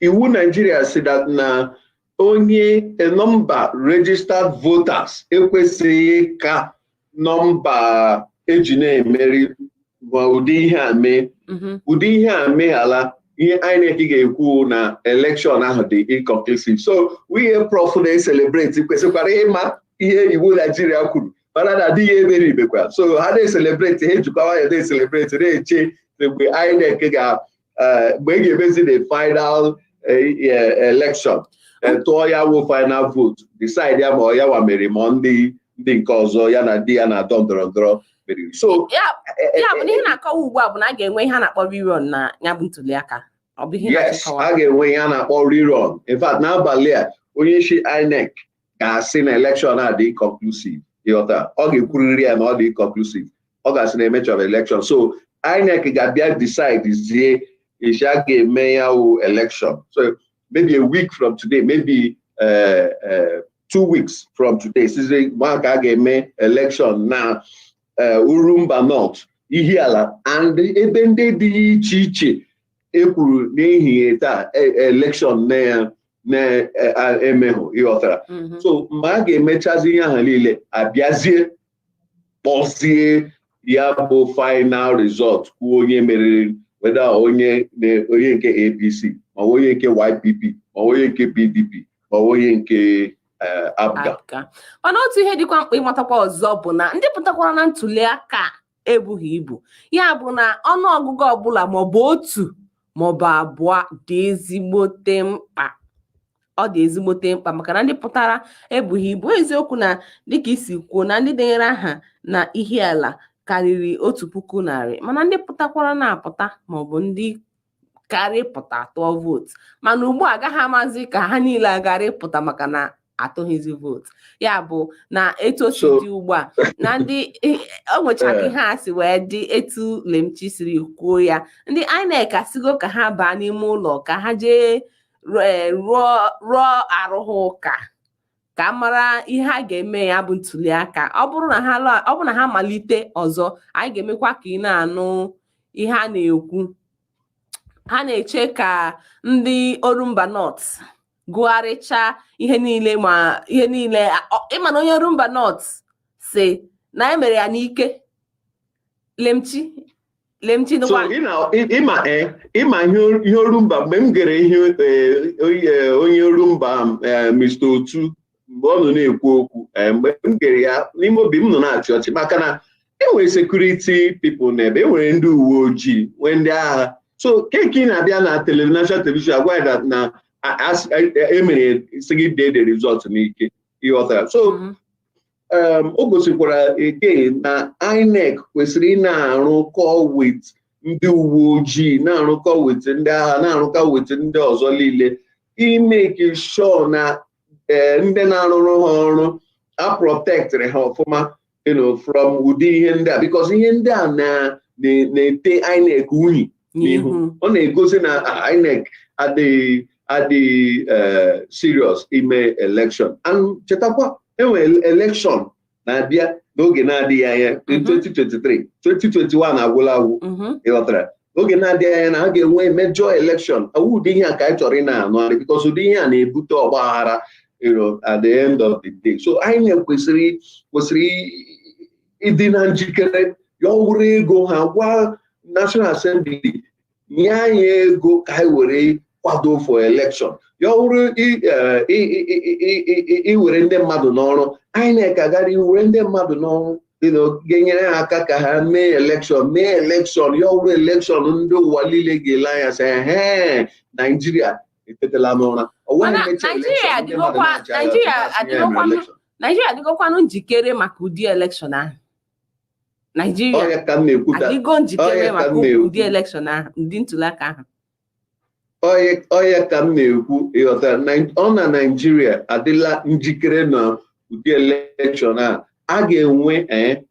iwu Nigeria si that na onye nọmba registered voters ekwesịghị ka nọmba eji na-emeri ma ụdị ihe a mee. Ụdị ihe a meghala, ihe INEC ga-ekwu na election ahụ dị inconclusive. So nwunye Prof na-celebrate kwesịkwara ịma ihe iwu Nigeria kwuru, mana na adịghị emeribekwa. So ha na-celebrate, ha ejikwa nwayọ na-celebrate, na-eche mgbe INEC ga mgbe e ga-emezi the final election, tụọ ya wụ final vote, decide ya ma ọ ya wa mere ma ndị nke ọzọ ya na di ya na-adọ ndọrọ ndọrọ meriri. So Ya bụ na ihe na-akọwa ugbu a bụ na a ga-enwe ihe a na-akpọ rerun na ya bụ ntuliaka. Ọ bụ ihe Yes, na-akọwa? A ga-enwe ihe a na-akpọ rerun. In fact, n'abalị a, onye isi INEC ga-asị na election a dị inconclusive. Ịghọta? Ọ ga-ekwurịrị ya na ọ dị inconclusive. Ọ ga-asị na emechọrọ election. So INEC ga-abịa decide zie esi a ga-eme ya wụ election. So maybe a week from today, maybe 2 weeks from today, sizi ma ka a ga-eme election na Orumba North, Ihiala and ebe ndị dị iche iche e kwuru n'ehihie taa, election na Na-emehụ, ịghọtara? So mgbe a ga-emechazi ihe ahụ niile, abịazie kpọzie ya bụ final result, kwuo onye meriri, whether onye onye nke APC, ma onye nke YPP, ma onye nke PDP, ma onye nke APGA. APGA. Mana otu ihe dịkwa mkpa ịmatakwa ọzọ bụ na ndị pụtakwara na ntuli aka ebughị ibu. Ya bụ na ọnụọgụgụ ọbụla, maọbụ otu maọbụ abụọ, dị ezigbote mkpa. Ọ dị ezigbote mkpa maka na ndị pụtara ebughị ibu. Eziokwu na dịka isi kwuo na ndị denyere aha na Ihiala karịrị 1,100, mana ndị pụtakwara na-apụta maọbụ ndị karị pụta tụọ vootu, mana ugbu a agaghị amazi ka ha niile agara ịpụta maka na atụghịzi vootu. Ya bụ na etu o si dị ugbu a na ndị o nwechara ihe a si wee dị, etu Lemchi siri kwuo ya, ndị INEC asigo ka ha baa n'ime ụlọ ka ha jee rụọ arụ ha ụka ka a mara ihe a ga-eme. Ya bụ ntuli aka, ọ bụrụ na ha malite ọzọ, anyị ga-emekwa ka ị na-anụ ihe a na-ekwu. Ha na-eche ka ndị Orumba North gụgharịcha ihe niile, ma ihe niile ịma na onye Orumba North si na emere ya n'ike. Lemchi, Lemchi. So ịma ịma ihe Orumba, mgbe m gere ihe onye Orumba, Mr. Otu, mgbe ọ nọ na-ekwu okwu, mgbe m gere ya, n'ime obi m nọ na-achị ọchị, maka na enwere security people n'ebe, enwere ndị uwe ojii, nwee ndị agha. So keki na-abịa na national television agwa ya na emere sị gị dee the result n'ike, ịghọtara? So o gosikwara again na INEC kwesịrị ị na-arụkọ with ndị uwe ojii, na-arụkọ with ndị agha, na-arụkọ with ndị ọzọ niile, imake sure na ndị na-arụrụ ha ọrụ a protectịrị ha ọfụma from ụdị ihe ndị a, because ihe ndị a na-ete INEC unyi n'ihu. Ọ na-egosi na INEC adịghị adịghị serious ime election. And chetakwa, enwere election na-abịa n'oge na-adịghị anya in 2023. 2021 agwụla agwụ, ịghọtara? N'oge na-adịghị anya na a ga-enwe major election. Awụ ụdị ihe a ka anyị chọrọ ị na-anụgharị, because ụdị ihe a na-ebute ọgba aghara at the end of the day. So anyị kwesịrị ịdị na njikere. Ya ọ wụrụ ego, ha gwa National Assembly nye anyị ego ka anyị were kwado for election. Ya ọ wụrụ iwere ndị mmadụ n'ọrụ, INEC agara iwere ndị mmadụ n'ọrụ ga-enyere ha aka ka ha mee election, mee election. Ya ọ wụrụ election ndị ụwa niile ga-ele anya sị, "Ee, Naijiria etetela n'ụra." Naijiria adịgokwanụ njikere maka ụdị election ahụ. Naijiria adịgo njikere maka ụdị election ahụ, ụdị ntụliaka ahụ. Ọya ka m na-ekwu, ịghọtara? Ọ na Naijiria adịla njikere na ụdị election a a ga-enwe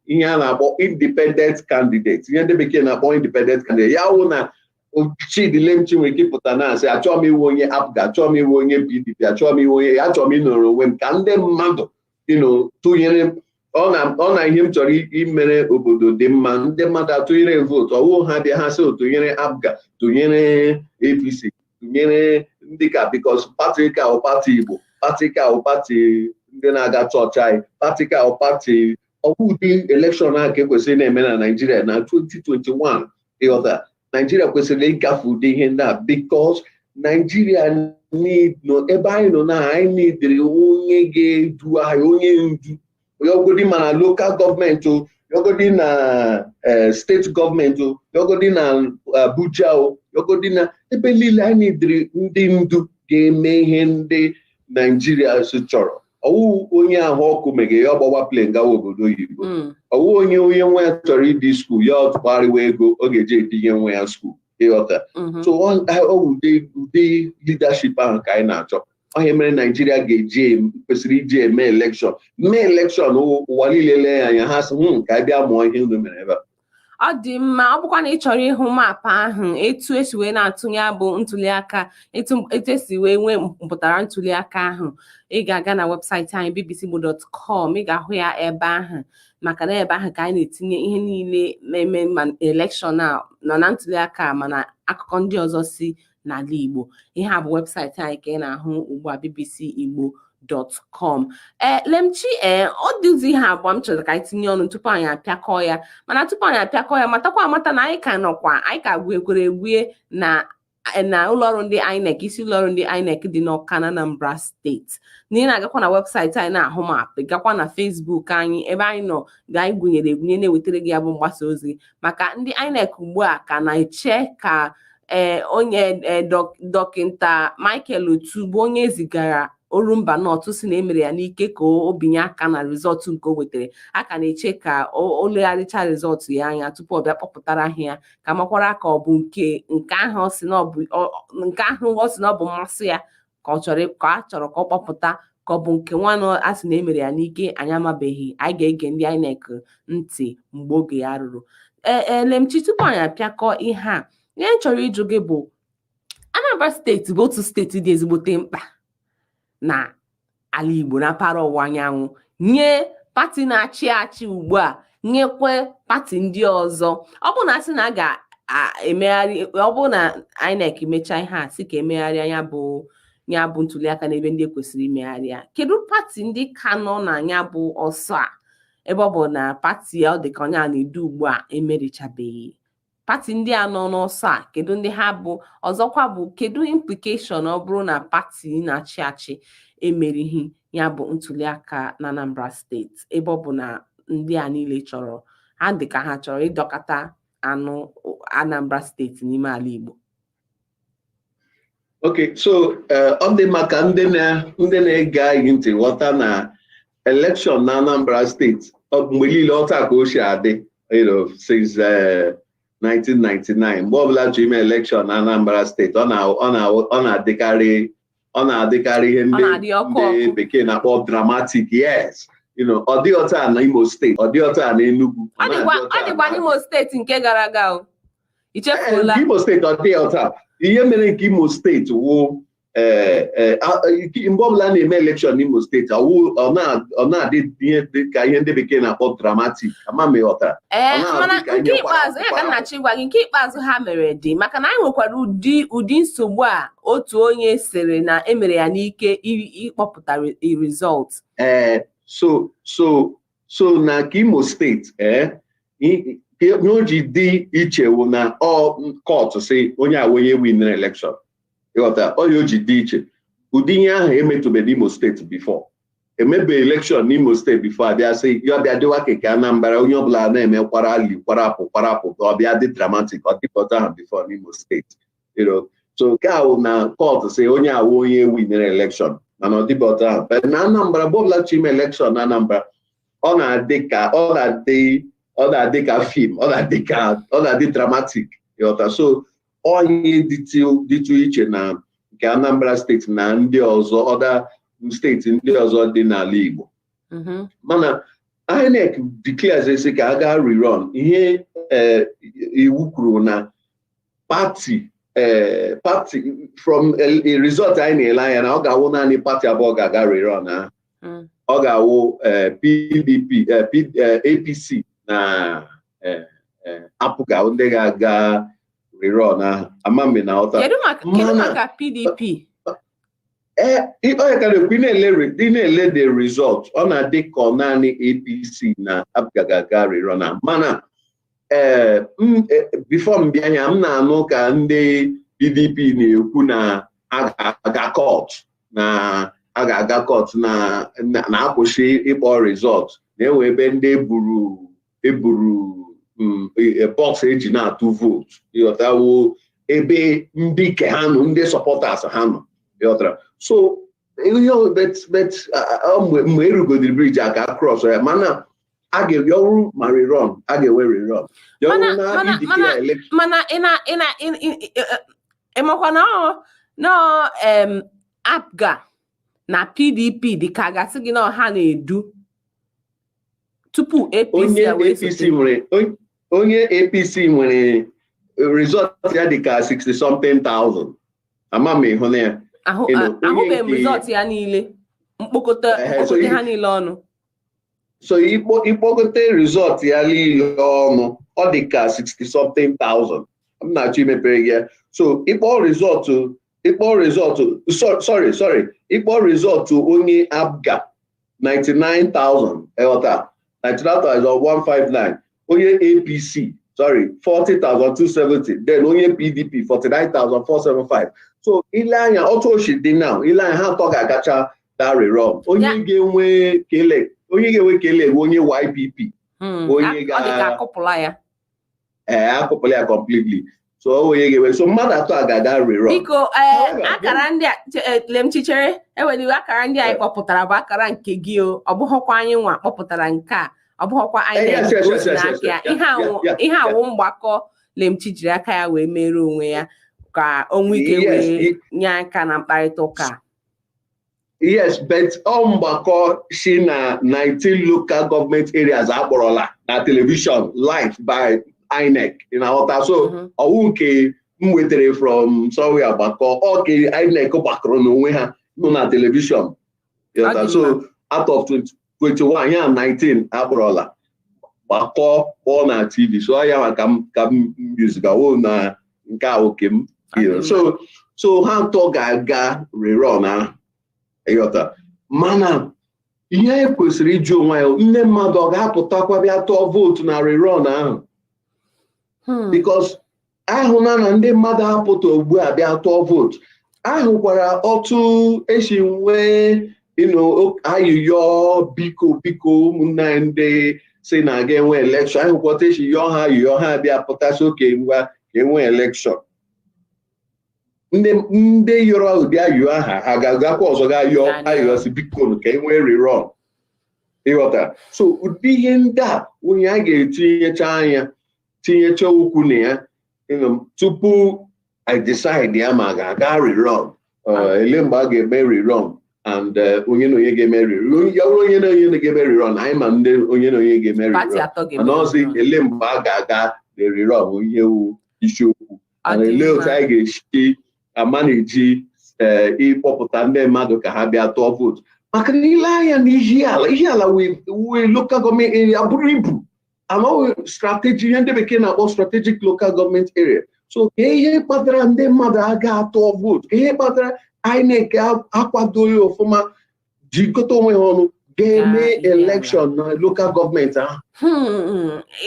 ihe a na-akpọ independent candidate, ihe ndị bekee na-akpọ independent candidate. Ya wụ na Chidi Lemchi nwere ike ịpụta na-asị, "Achọghị m iwe onye APGA, achọghị m iwe onye PDP, achọghị m iwe onye, achọrọ m ịnọrọ onwe m ka ndị mmadụ tụnyere ọ na ihe m chọrọ imere obodo dị mma." Ndị mmadụ atụnyere vootu, ọwụ ha bịa ha sị tụnyere APGA, tụnyere APC, tụnyere ndị ka, because party ka ọ party Igbo, party ka ọ party ndị na-aga chọọchị anyị, party ka ọ party. Ọwụ ụdị election a ka ekwesịrị na-eme na Naijiria na 2021, ịghọta? Naijiria kwesịrị ịgafe ụdị ihe ndị a, because Naijiria need nọ ebe anyị nọ na anyị needịrị onye ga-edu anyị, onye ndu, yọgodi ma na local government o, yọgodi na steeti gọọmenti o, yọgodi na Abuja o, yọgodi na ebe niile. Anyị needịrị ndị ndu ga-eme ihe ndị Naijiria si chọrọ. Ọwụ onye ahụ ọkụ mege ya ọgbawa plane gawa obodo oyibo, ọwụ onye nwa ya chọrọ ịdị school, ya ọtụgharịwa ego ọ ga-eji etinye nwa ya school, ịghọta? So ọ ụdị leadership ahụ ka anyị na-achọ. Ọhịa mere Naijiria ga-eji kwesịrị iji eme election, mee election ụwa niile lee anya, ha sị, ka anyị bịa mụọ ihe unu mere ebe a." Ọ dị mma. Ọ bụkwa na ị chọrọ ịhụ maapụ ahụ, etu esi wee na-atụnye abụ ntuliaka, etu esi wee nwee mpụtara ntuliaka ahụ, ị ga-aga na webụsaịtị anyị, bbcigbo.com. Ị ga-ahụ ya ebe ahụ, maka na ebe ahụ ka anyị na-etinye ihe niile na-eme, ma election a nọ na ntuliaka, mana akụkọ ndị ọzọ si n'ala Igbo. Ihe a bụ webụsaịtị anyị ka ị na-ahụ ugbu a, bbcigbo.com. Ee, Lemchi, ee, ọ dịzi ihe abụọ m chọrọ ka anyị tinye ọnụ tupu anyị apịakọ ya. Mana tupu anyị apịakọ ya, matakwa amata na anyị ka nọkwa, anyị ka gwekwere egwue na ụlọọrụ ndị INEC, isi ụlọọrụ ndị INEC dị n'Ọka na Anambra Steeti. Na ị na-agakwa na webụsaịtị anyị na-ahụ map, gakwa na Facebook anyị ebe anyị nọ ga anyị gụnyere egwunye na-ewetara gị ya bụ mgbasa ozi maka ndị INEC ugbu a ka na-eche ka ee onye Dọkịta Michael Otu bụ onye ezigara Orumba North si na emere ya n'ike ka o binye aka na result nke o wetara. A ka na-eche ka o legharịcha result ya anya tupu ọ bịa kpọpụtara ha ya, ka makwara ka ọ bụ nke ahụ ọ sị na ọ bụ nke ahụ ọ sị na ọ bụ mmasị ya ka ọ chọrọ ka a chọrọ ka ọ kpọpụta, ka ọ bụ nke nwanụ a sị na emere ya n'ike. Anyị amabeghị. Anyị ga-ege ndị INEC ntị mgbe oge ya ruru. Ee, Lemchi, tupu anyị apịakọ ihe a, ihe m chọrọ ịjụ gị bụ, Anambra Steeti bụ otu steeti dị ezigbote mkpa na ala Igbo na mpaghara ọwụwa anyanwụ nye pati na-achị achị ugbu a, nyekwe pati ndị ọzọ. Ọ bụ na asị na a ga-emegharị, ọ bụ na INEC mechaa ihe a sị ka emegharị ya bụ ntuliaka n'ebe ndị ekwesịrị imegharị ya, kedu pati ndị ka nọ na ya bụ ọsọ a, ebe ọ bụ na pati ọ dị ka onye a na-edu ugbu a emerichabeghị? Pati ndị a nọ n'ọsọ a, kedu ndị ha bụ? Ọzọkwa bụ, kedu implication ọ bụrụ na pati na-achị achị emerighị ya bụ ntuliaka na Anambra Steeti, ebe ọ bụ na ndị a niile chọrọ ha dị ka ha chọrọ ịdọkọta anụ Anambra Steeti n'ime ala Igbo? Okay, so ọ dị maka ndị na-ege anyị ntị ghọta na election na Anambra Steeti mgbe niile ọta ka o si adị, since 1999, mgbe ọbụla chọrọ ime election na Anambra Steeti, ọ na-adịkarị ihe ndị bekee na-akpọ dramatic. Yes, ọ dị ọta na Imo Steeti, ọ dị ọta na Enugu. Ọ dịkwa n'Imo Steeti nke gara aga o, ichefuola? Imo Steeti, ọ dị ọta. Ihe mere nke Imo Steeti wụ, mgbe ọbụla na-eme election n'Imo Steeti, ọ na-adị ihe ka ihe ndị bekee na-akpọ dramatic. Ama m ịghọtara. Ee, mana nke ikpeazụ ya ka nna gwa gị, nke ikpeazụ ha mere dị maka na anyị nwekwara ụdị nsogbu a, otu onye sịrị na emere ya n'ike ịkpọpụta result. Ee, so na nke Imo Steeti, ee, ihe o ji dị iche wụ na ọ court si onye a onye win election. Ịghọta? Ọ ya o ji dị iche. Ụdị ihe ahụ emetụbeghị n'Imo Steeti before. Emebe election n'Imo Steeti before abịa sị ya ọbịa dịwa keke Anambra, onye ọbụla na-eme kwara ali kwarapụ kwarapụ, ọbịa dị dramatic. Ọ dịpụta ahụ before n'Imo Steeti. So nke ahụ na court sị onye awụ onye winere election, mana ọ dịbọta ahụ. But na Anambra, mgbe ọbụla chọ ime election na Anambra, ọ na-adị ka film, ọ na-adị dramatic. Ịghọta? So onye dịtụ iche na nke Anambra Steeti na ndị ọzọ, other steeti ndị ọzọ dị n'ala Igbo. Mana INEC declares esi ka a gaa rerun ihe iwu kwuru na party from a result anyị na-ele anya na ọ ga-awụ naanị pati abụọ ga-aga rerun ahụ. Ọ ga-awụ PDP, APC na APGA, ndị ga-aga rerun ahụ. Ama m na ọta. Kedu maka PDP? Ee, onye ka na-ekwu, ị na-ele the result, ọ na-adị ka ọ naanị APC na APGA ga-aga rerun ahụ. Mana ee, before m bịa anya, m na-anụ ka ndị PDP na-ekwu na a ga-aga court, na a ga-aga court, na na-akwụsị ịkpọ result, na-enwe ebe ndị eburu box eji na-atụ vootu. Ịghọtawo? Ebe ndị ke ha nọ, ndị supporters ha nọ. Ịghọtara? So ihe bet mgbe erugodiri bridge a ka cross ya, mana a ga-ọrụ ma rerun, a ga-enwe rerun. Mana ị makwa na APGA na PDP dị ka a ga-asị gị na ha na-edu tupu APC. Onye APC nwere result ya dị ka 60 something thousand. Ama m ịhụ na ya. Ahụbeghị m result ya niile, mkpokọta ha niile ọnụ. So ịkpọkọta result ya niile ọnụ, ọ dị ka 60 something thousand. M na-achọ imepere gị ya. So ịkpọ result, sorry, sorry, ịkpọ result onye APGA 99,000, ịghọta, 99,159, onye APC, sorry, 40,270, then onye PDP 49,475. So ile anya otu o si dị now, ile anya, ha atọ ga-agacha that rerun. Onye ga-enwe kele, onye ga-enwe kele bụ onye YPP. Onye Ọ dị ka akụpụla ya. Ee, akụpụla ya completely. So onye ga-enwe, so mmadụ atọ a ga-aga rerun. Biko, ee, However, akara ndị a, Lemchichere ewere iwe, akara ndị anyị kpọpụtara bụ akara nke gị o, ọ bụghọkwa anyị nwa kpọpụtara nke a, ọ bụghọkwa INEC ka o si n'aka ya. Ihe awụ mgbakọ Lemchi jiri aka ya wee mere onwe ya ka o nwee ike wee nye aka na mkparịta ụka a. Yes, but ọ mgbakọ si na 19 local government areas akpọrọla na television live by INEC, ị na-aghọta? So ọwụ nke m wetere from somewhere gbakọ, ọ ka INEC gbakọrọ n'onwe ha nọ na television. Ọ dị. So out of 20, 21 ya, 19 akpọrọla gbakọ kpọọ na TV. So ọ ya maka m ka m yuzigawo na nke a oke m. Ọ dị mma. So ha atọ ga-aga rerun ahụ, ịghọta? Mana ihe anyị kwesịrị ịjụ onwe ya, nne mmadụ ọ ga-apụtakwa bịa tụọ vootu na rerun ahụ? Because ahụna na ndị mmadụ apụta ugbu a bịa tụọ vootu, ahụkwara otu esi nwee ayịyọ, biko, biko, ụmụnne anyị ndị si na aga enwe election, ahụkwa otu esi yọọ ha ayịyọ, ha bịa pụtasị oke ngwa ka enwe election. Ndị yọrọ ụdị ayịyọ aha, ha ga-agakwa ọzọ ga yọọ ayịyọ si biko ka enwee rerun, ịghọta? So ụdị ihe ndị a onye a ga-etinyecha anya, tinyecha okwu na ya tupu I decide ya ma ga-aga rerun, ele mgbe a ga-eme rerun and onye na onye ga-eme rerun. Ya bụrụ onye na onye ga-eme rerun, anyị ma ndị onye na onye ga-eme Pati rerun. atọ ga-eme Mana ọzọ, rerun. ele mgbe a ga-aga the rerun bụ ihe wu isiokwu. Ọ Mana dị ele otu mma. anyị ga-esi ama na-eji ịkpọpụta ndị mmadụ ka ha bịa tụọ vootu, maka na ile anya na Ihiala wee local government area bụrụ ibu amaghị strategy, ihe ndị bekee na-akpọ strategic local government area. So ka ihe kpatara ndị mmadụ aga atụọ vootu, ka ihe kpatara INEC akwadoghị ọfụma jikọta onwe ha ọnụ ga-eme Gaa Ihiala. election na local government ahụ.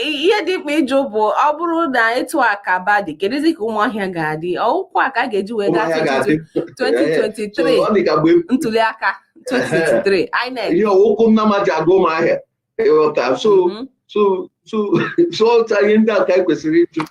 Ihe dị mkpa ịjụ bụ, ọ bụrụ na etu a ka ba dị, kedụzi ka Ụmụahịa ga-adị? Ọwụkwa ka a ga-eji wee gaa Ụmụahịa ga-adị. 2023? So, ọ dị ka mgbe Ntuli aka 2023 INEC. Ihe ọwụkwụ nnama ji aga Ụmụahịa, ịghọta? So so otu ihe ndị a ka anyị kwesịrị ịjụ.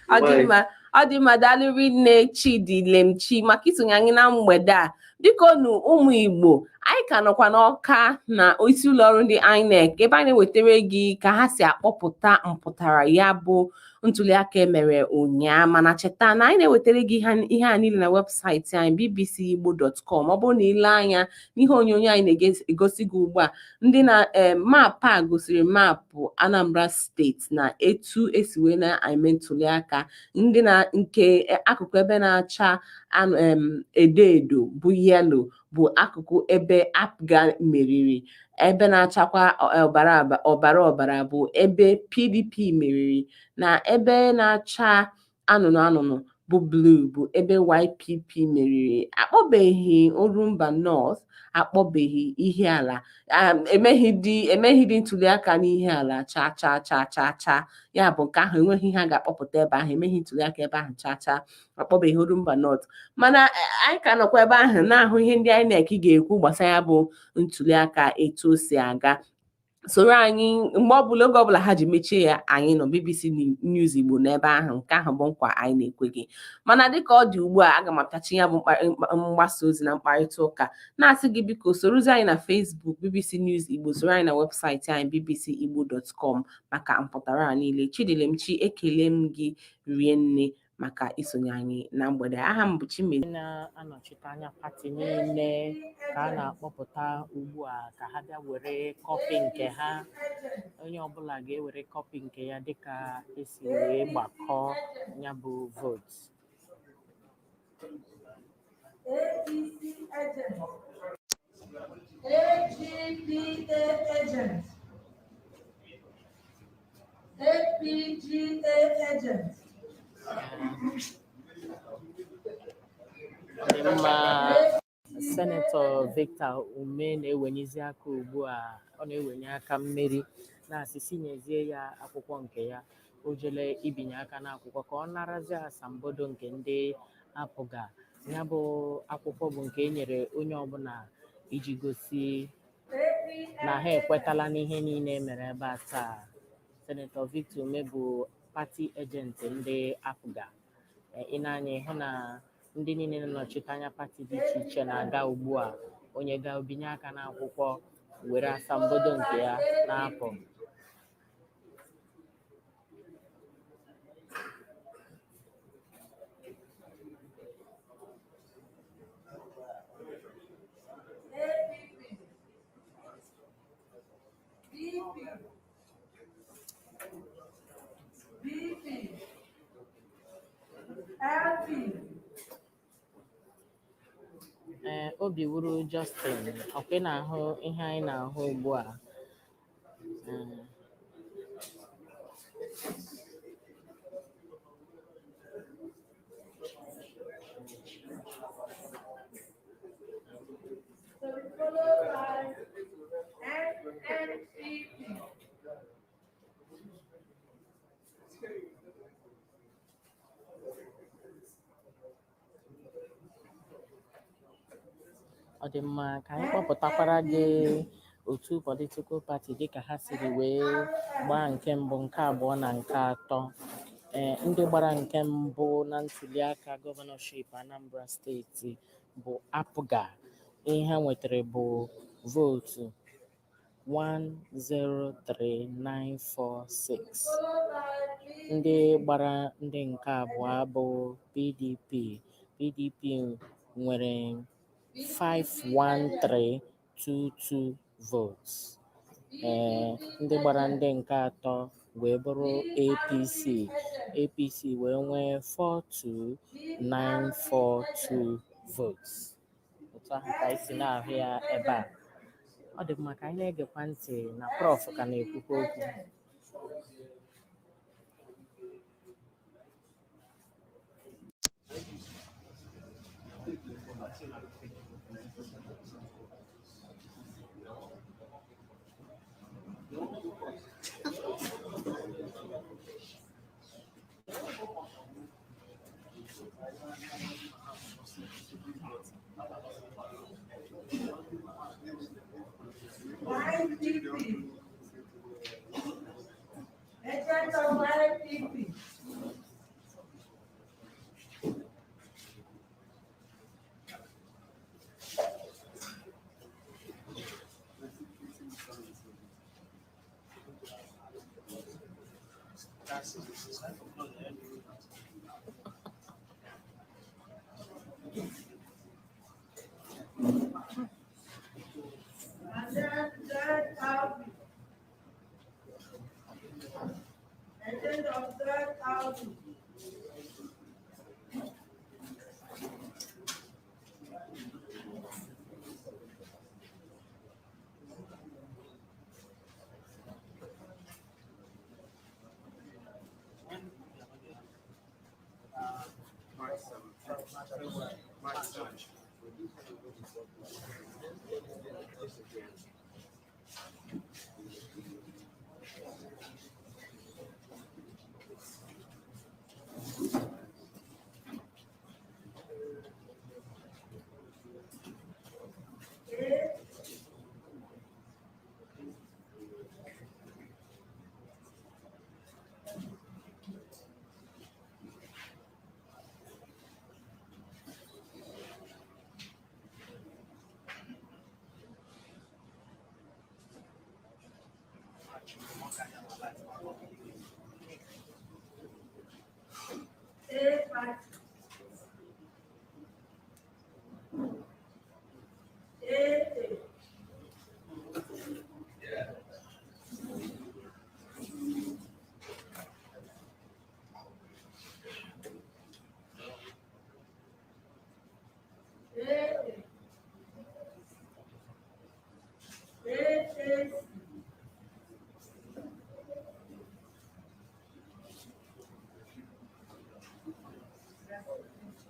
Ọ dị mma, ọ dị mma. Daalụ rinne, Chidi Lemchi, maka isonye anyị na mgbede a. Biko nu, ụmụ Igbo, anyị ka nọkwa n'Ọka na isi ụlọọrụ ndị INEC, ebe anyị na-ewetara gị ka ha si akpọpụta mpụtara ya bụ ntuliaka emere ụnyaa. Mana cheta na anyị na-ewetara gị ihe a niile na webụsaịtị anyị, bbcigbo.com. Ọ bụrụ na ile anya n'ihe onyonyo anyị na-egosi gị ugbu a, ndị na maapụ a gosiri maapụ Anambra Steeti na etu esi wee na-eme ntuliaka. Ndị na nke akụkụ ebe na-acha edo edo bụ yellow bụ akụkụ ebe APGA meriri, ebe na-achakwa ọbara ọbara ọbara bụ ebe PDP meriri, na ebe na-acha anụnụ anụnụ bụ blue bụ ebe YPP meriri. Akpọbeghị Orumba North, akpọbeghị Ihiala, emeghị dị ntuliaka n'Ihiala cha cha cha cha cha. Ya bụ nke ahụ enweghị ihe a ga-akpọpụta ebe ahụ, emeghị ntuliaka ebe ahụ cha cha. Akpọbeghị Orumba North, mana anyị ka nọkwa ebe ahụ na-ahụ ihe ndị INEC ga-ekwu gbasara ya bụ ntuliaka, etu o si aga. Soro anyị mgbe ọbụla, oge ọbụla ha ji mechie ya, anyị nọ BBC News Igbo n'ebe ahụ. Nke ahụ bụ nkwa anyị na-ekwe gị. Mana dịka ọ dị ugbu a, aga m apịachi ya bụ mgbasa ozi na mkparịta ụka, na-asị gị biko sorozi anyị na Facebook, BBC News Igbo, soro anyị na webụsaịtị anyị, bbcigbo.com, maka mpụtara a niile. Chidilemchi, ekele m gị rie nne maka isonye anyị na mgbede. Aha m bụ Chimezie. Na-anọchite anya pati niile ka a na-akpọpụta ugbu a ka ha bịa were kọpị nke ha. Onye ọbụla ga-ewere kọpị nke ya dịka esi wee gbakọọ ya bụ vootu. APC agent, AGPA agent, APGA agent, Ọ dị mma. Senetọ Victor Ume na-ewenyezi aka ugbu a, ọ na-ewenye aka mmeri, na-asị sinyezie ya akwụkwọ nke ya. O jele ibinye aka n'akwụkwọ ka ọ narazie asambodo nke ndị APGA. Ya bụ akwụkwọ bụ nke e nyere onye ọbụla iji gosi na ha ekwetala n'ihe niile e mere ebe a taa. Senetọ Victor Ume bụ party agent ndị APGA. Ị na-anya ịhụ na ndị niile na-anọchite anya pati dị iche iche na-aga ugbu a, onye ga-ebinye aka n'akwụkwọ were asambodo nke ya na-apụ. APP, DP, BP, LP, Ee, obi wuru Justin, ọkwa ị na-ahụ ihe anyị na-ahụ ugbu a. Ee. To be followed by NNPP, Ọ dị mma, ka anyị kpọpụtakwara gị otu political party dịka ha siri wee gbaa nke mbụ, nke abụọ na nke atọ. Ee, ndị gbara nke mbụ na ntuliaka gọvanọship Anambra Steeti bụ APGA. Ihe ha nwetara bụ vootu 103946. followed by Ndị gbara ndị nke abụọ bụ PDP. PDP nwere 51322 votes. Ee, ndị gbara ndị nke atọ wee bụrụ APC. APC wee nwee 42942 votes. Otu ahụ ka anyị si na-ahụ ya ebe a. Ọ dị mma, ka anyị na-egekwa ntị na Prof ka na-ekwukwa okwu. YPP, agent of YPP, and then ZRP, agent of ZRP, A, A party, A, A, A, A, A, C, APGA.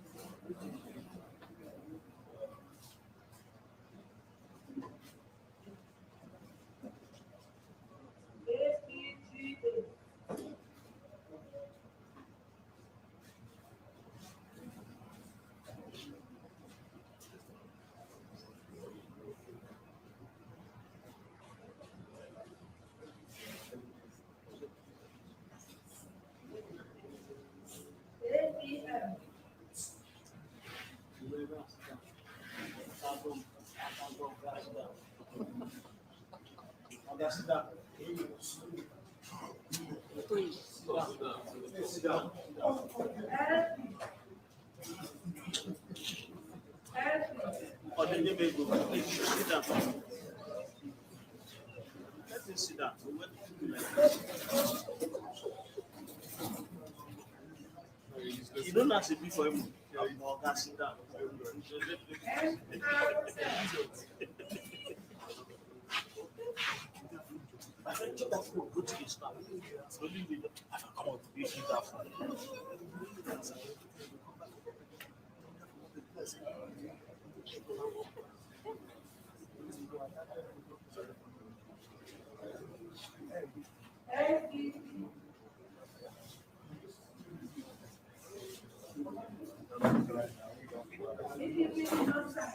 APM. LP. LP. You don't have to be for him. Oga, sit down. NRL. I said, take that phone, go to the staff. Don't leave it. I said, come on, you see that phone. SDP. PDP did not sign.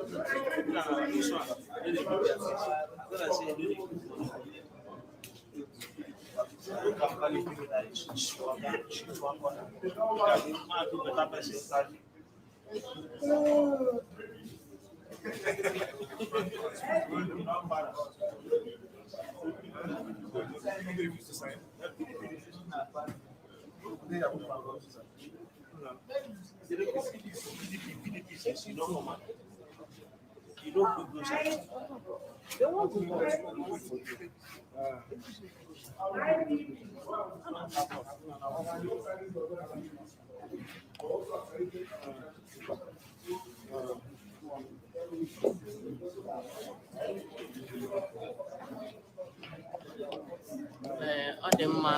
So I can't No, do no, this one. anything. No, they do their things. When I say no, they do. Look at Kali people that is she shoot one corner. Look at the man do better person. PDP, PDP says you don't come out. You don't put those out. IPP. Ee, ọ dị mma.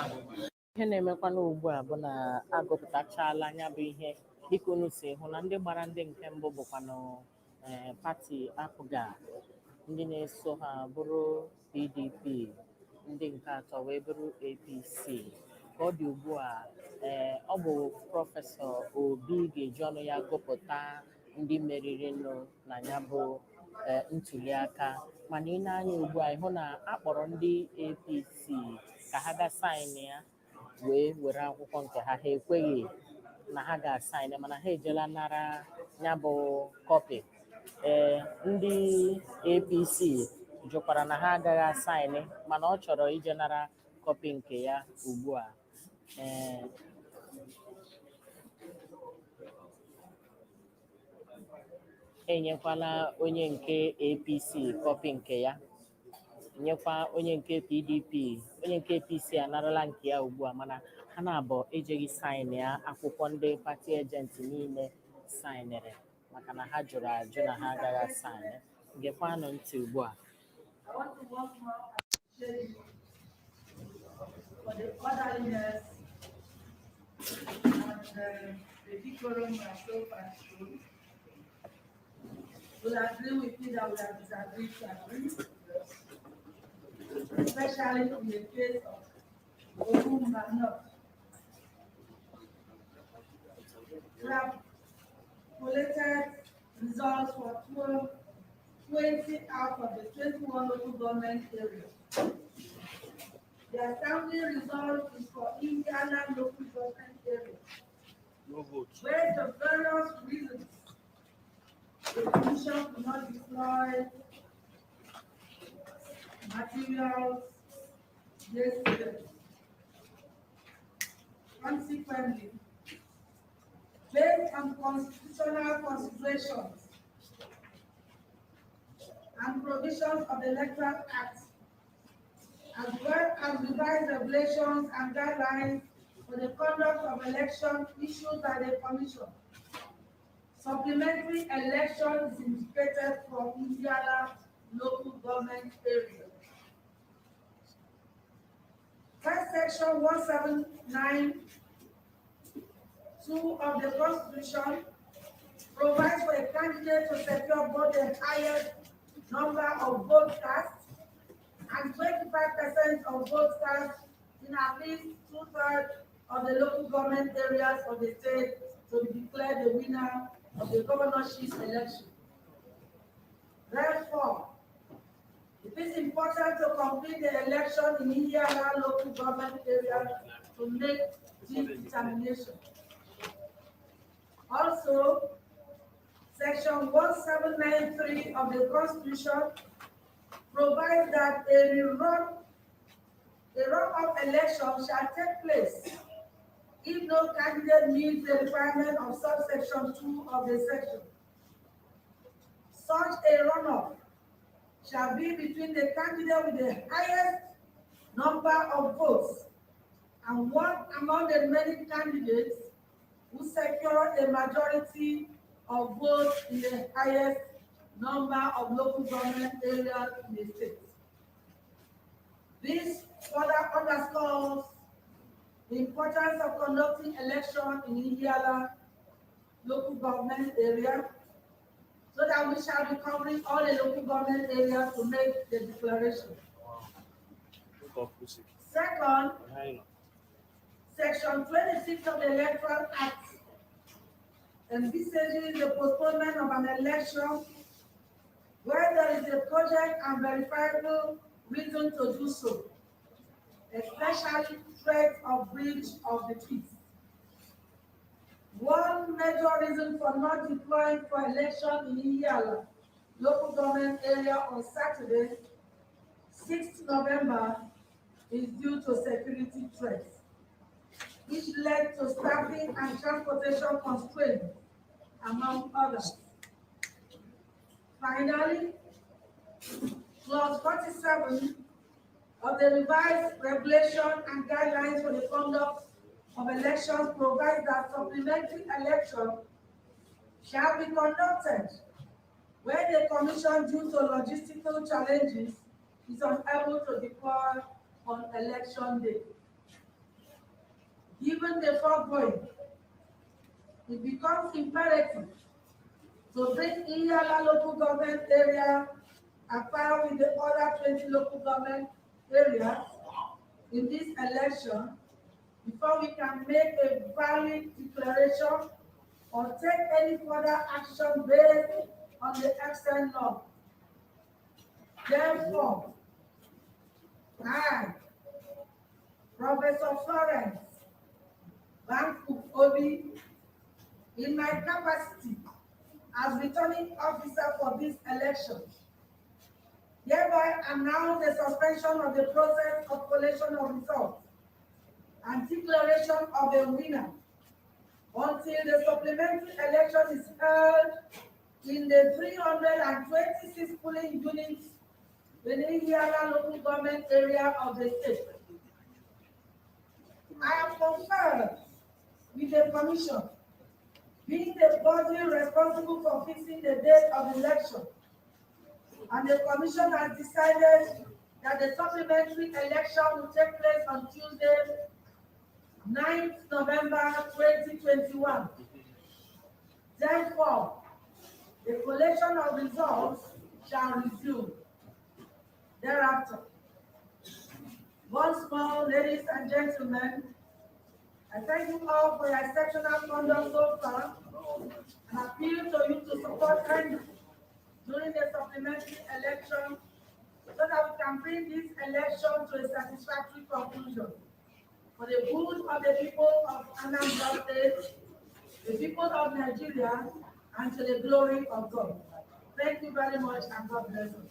Ihe na-emekwana ugbu a bụ na agụpụtachala anya bụ ihe dịka unu si hụ na ndị gbara ndị nke mbụ bụkwanụ ee pati APGA, ndị na-eso ha bụrụ PDP, ndị nke atọ wee bụrụ APC. Ka ọ dị ugbu a, ee, ọ bụ Prọfesọ Obi ga-eji ọnụ ya gụpụta ndị meririnụ na ya bụ ee ntuli aka. Mana ị na-anya ugbu a, ịhụ na a kpọrọ ndị APC ka ha ga saịn ya wee were akwụkwọ nke ha. Ha ekweghị na ha ga-asaịn, mana ha ejela nara ya bụ kọpị. Ee, ndị APC jụkwara na ha agaghị asaịnị, mana ọ chọrọ ije nara kọpị nke ya ugbu a. Ee, enyekwala onye nke APC kọpị nke ya, nyekwa onye nke PDP. Onye nke APC anarala nke ya ugbu a, mana ha na-abụ ejeghị saịn ya akwụkwọ ndị pati ejenti niile saịnịrị, maka na ha jụrụ ajụ na ha agaghị asaịnị. Gekwanụ ntị ugbu a. I want to once more appreciate you for the orderliness and the decorum myself and shown. Will agree with me that we have disagreed to agree, especially in the case of Orumba North. We have collated results for 12, 20 out of the 21 local government areas. The assembly result is for Indiana local government area, No vote. where the various reasons the commission could not deploy materials yesterday. Consequently, based on constitutional considerations and provisions of the Electoral Act, as well as revised regulations and guidelines for the conduct of election issued by the Commission, supplementary election is indicated for Indiana local government area. First, section 179 2 of the Constitution provides for a candidate to secure both the highest number of votes cast and 25% of votes cast in at least 2/3 of the local government areas of the state to be declared the winner of the governorship election. Therefore, it is important to complete the election in Ihiala local government area to make this determination. Also, Section 1793 of the Constitution provides that a run-off election shall take place if no candidate meets the requirement of subsection 2 of the section. Such a runoff shall be between the candidate with the highest number of votes and one among the many candidates who secure a majority of votes in the highest number of local government areas in the state. This further underscores the importance of conducting election in Ihiala local government area, so that we shall be covering all the local government areas to make the declaration. Second, Section 26 of the Electoral Act envisages the postponement of an election where there is a cogent and verifiable reason to do so, especially threat of breach of the peace. One major reason for not deploying for election in Ihiala local government area on Saturday, 6th November, is due to security threats, which led to staffing and transportation constraints, among others. Finally, Clause 47 of the revised regulation and guidelines for the conduct of elections provides that supplementary election shall be conducted when the commission, due to logistical challenges, is unable to deploy on election day. Given the foregoing, it becomes imperative to bring Ihiala local government area at par with the other 20 local government areas in this election before we can make a valid declaration or take any further action based on the extant law. Therefore, I, Professor Florence Banku Obi, in my capacity as returning officer for this election, hereby announce the suspension of the process of collation of results and declaration of a winner until the supplementary election is held in the 326 polling units in the Ihiala local government area of the state. I have conferred with the commission, being the body responsible for fixing the date of election, and the commission has decided that the supplementary election will take place on Tuesday, 9th November 2021. Therefore, the collation of results shall resume thereafter. Once more, ladies and gentlemen, I thank you all for your exceptional conduct so far and appeal to you to support kindly during the supplementary election so that we can bring this election to a satisfactory conclusion for the good of the people of Anambra State, the people of Nigeria, and to the glory of God. Thank you very much, and God bless us.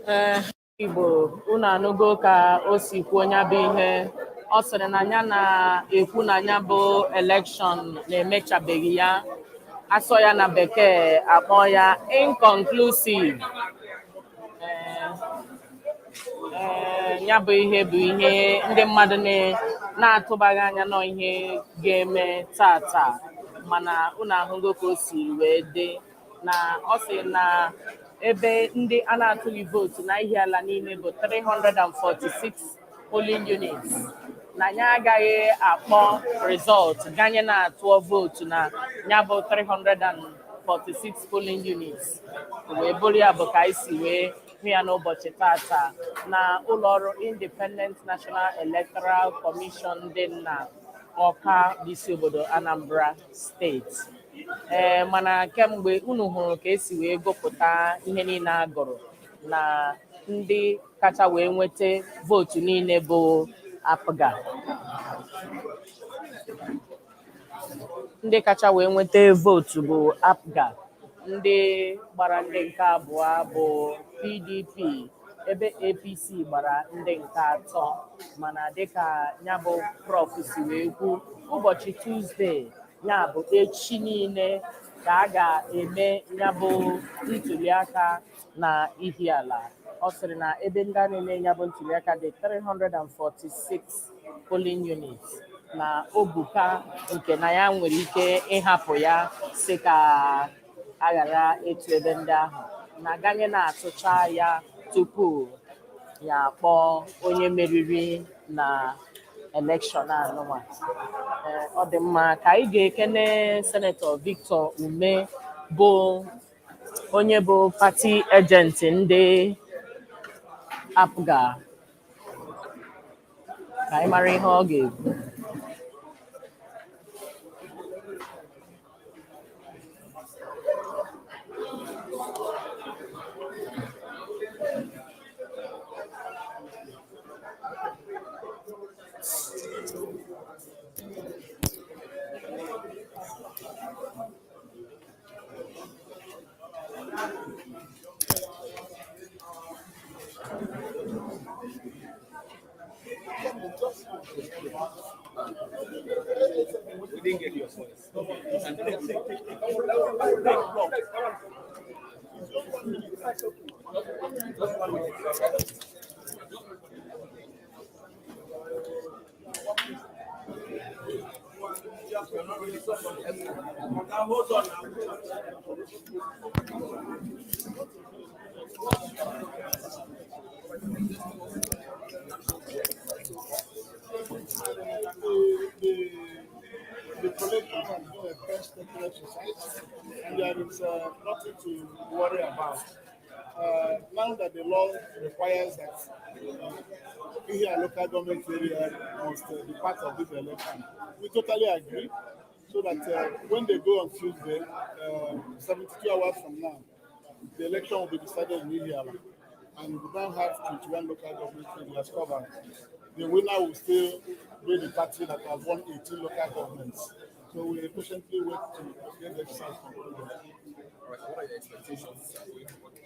Ee, Igbo, unu anụgo ka o si kwuo nya bụ ihe ọ sịrị na ya na-ekwu na ya bụ election na-emechabeghị ya. Asọ ya na Bekee, akpọ ya inconclusive. Ee, ya bụ ihe bụ ihe ndị mmadụ na-atụbaghị anya nọ ihe ga-eme tata, mana unu ahụgo ka o si wee dị na ọ sị na Ebe ndị a na-atụghị vootu na Ihiala niile bụ 346 polling units, na ya agaghị akpọ result ganye na-atụọ vootu na ya bụ 346 polling units. Wee bụrụ ya bụ ka anyị si wee hụ ya n'ụbọchị tata na ụlọọrụ Independent National Electoral Commission dị na Ọka bụ isi obodo Anambra Steeti. Ee, mana kemgbe unu hụrụ ka esi wee gụpụta ihe niile a gụrụ, na ndị kacha wee nweta vootu niile bụ APGA. Ndị kacha wee nweta vootu bụ APGA, ndị gbara ndị nke abụọ bụ PDP, ebe APC gbara ndị nke atọ. Mana dịka ya bụ Prof si wee kwu, ụbọchị Tuzdee, ya bụ echi niile, ka a ga-eme ya bụ ntuliaka na Ihiala. Ọ sịrị na ebe ndị a na-eme ya bụ ntuliaka dị 346 polling units, na obuka nke na ya nwere ike ịhapụ ya si ka a ghara ịtụ ebe ndị ahụ, na ganye na-atụcha ya tupu ya akpọọ onye meriri na election anụnwa. Ee, ọ dị mma ka anyị ga-ekene Senator Victor Umeh, bụ onye bụ party agent ndị APGA, ka anyị mara ihe ọ ga-ekwu. We didn't get your voice. The collection has been a painstaking exercise, and there is nothing to worry about. Now that the law requires that Ihiala local government area must be part of this election, we totally agree, so that when they go on Tuesday, 72 hours from now, the election will be decided in Ihiala, and we now have 21 local government areas covered. The winner will still be the party that has won 18 local governments. So we patiently wait to get the exercise concluded. All right, what are your expectations going forward?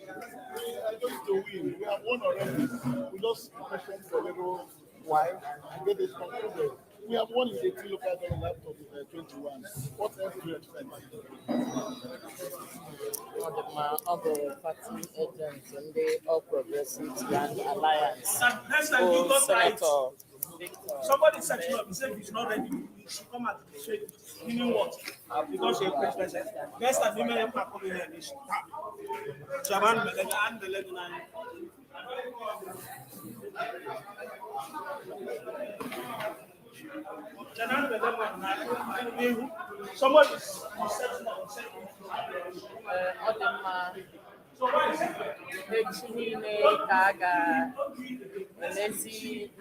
We are going to win. We have won already. We just be patient for a little while and get this concluded. We have won in 18 local governments out of 21. What else do you expect? Ọ dị mma, ọ bụ party agent ndị All Progressives Grand Alliance Next time you bụ don't try it. Senator Victor Somebody set you up. He said if it's not ready, you should come and say it. Meaning what? Because you're a president. Next time, you may have come here and it's Jaman Belega and Belega. Jaman Belega. Somebody is setting up. Said, Ee, ọ dị mma. So why is it? Echi niile ka a ga-emezi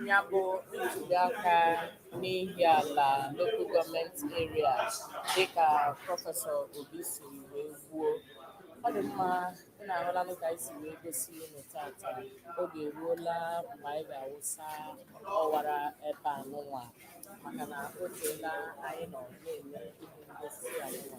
ya bụ ntuliaka n'Ihiala Local Government Area, dịka Prọfesọ Obi siri wee kwuo. Ọ dị mma, ị na-ahụlanụ ka anyị si wee gosi unu tata. Oge eruola mgbe anyị ga-awụsa ọwara ebe a nụnwa, maka na o teela anyị nọ na-eme ihe ngosi anụnwa.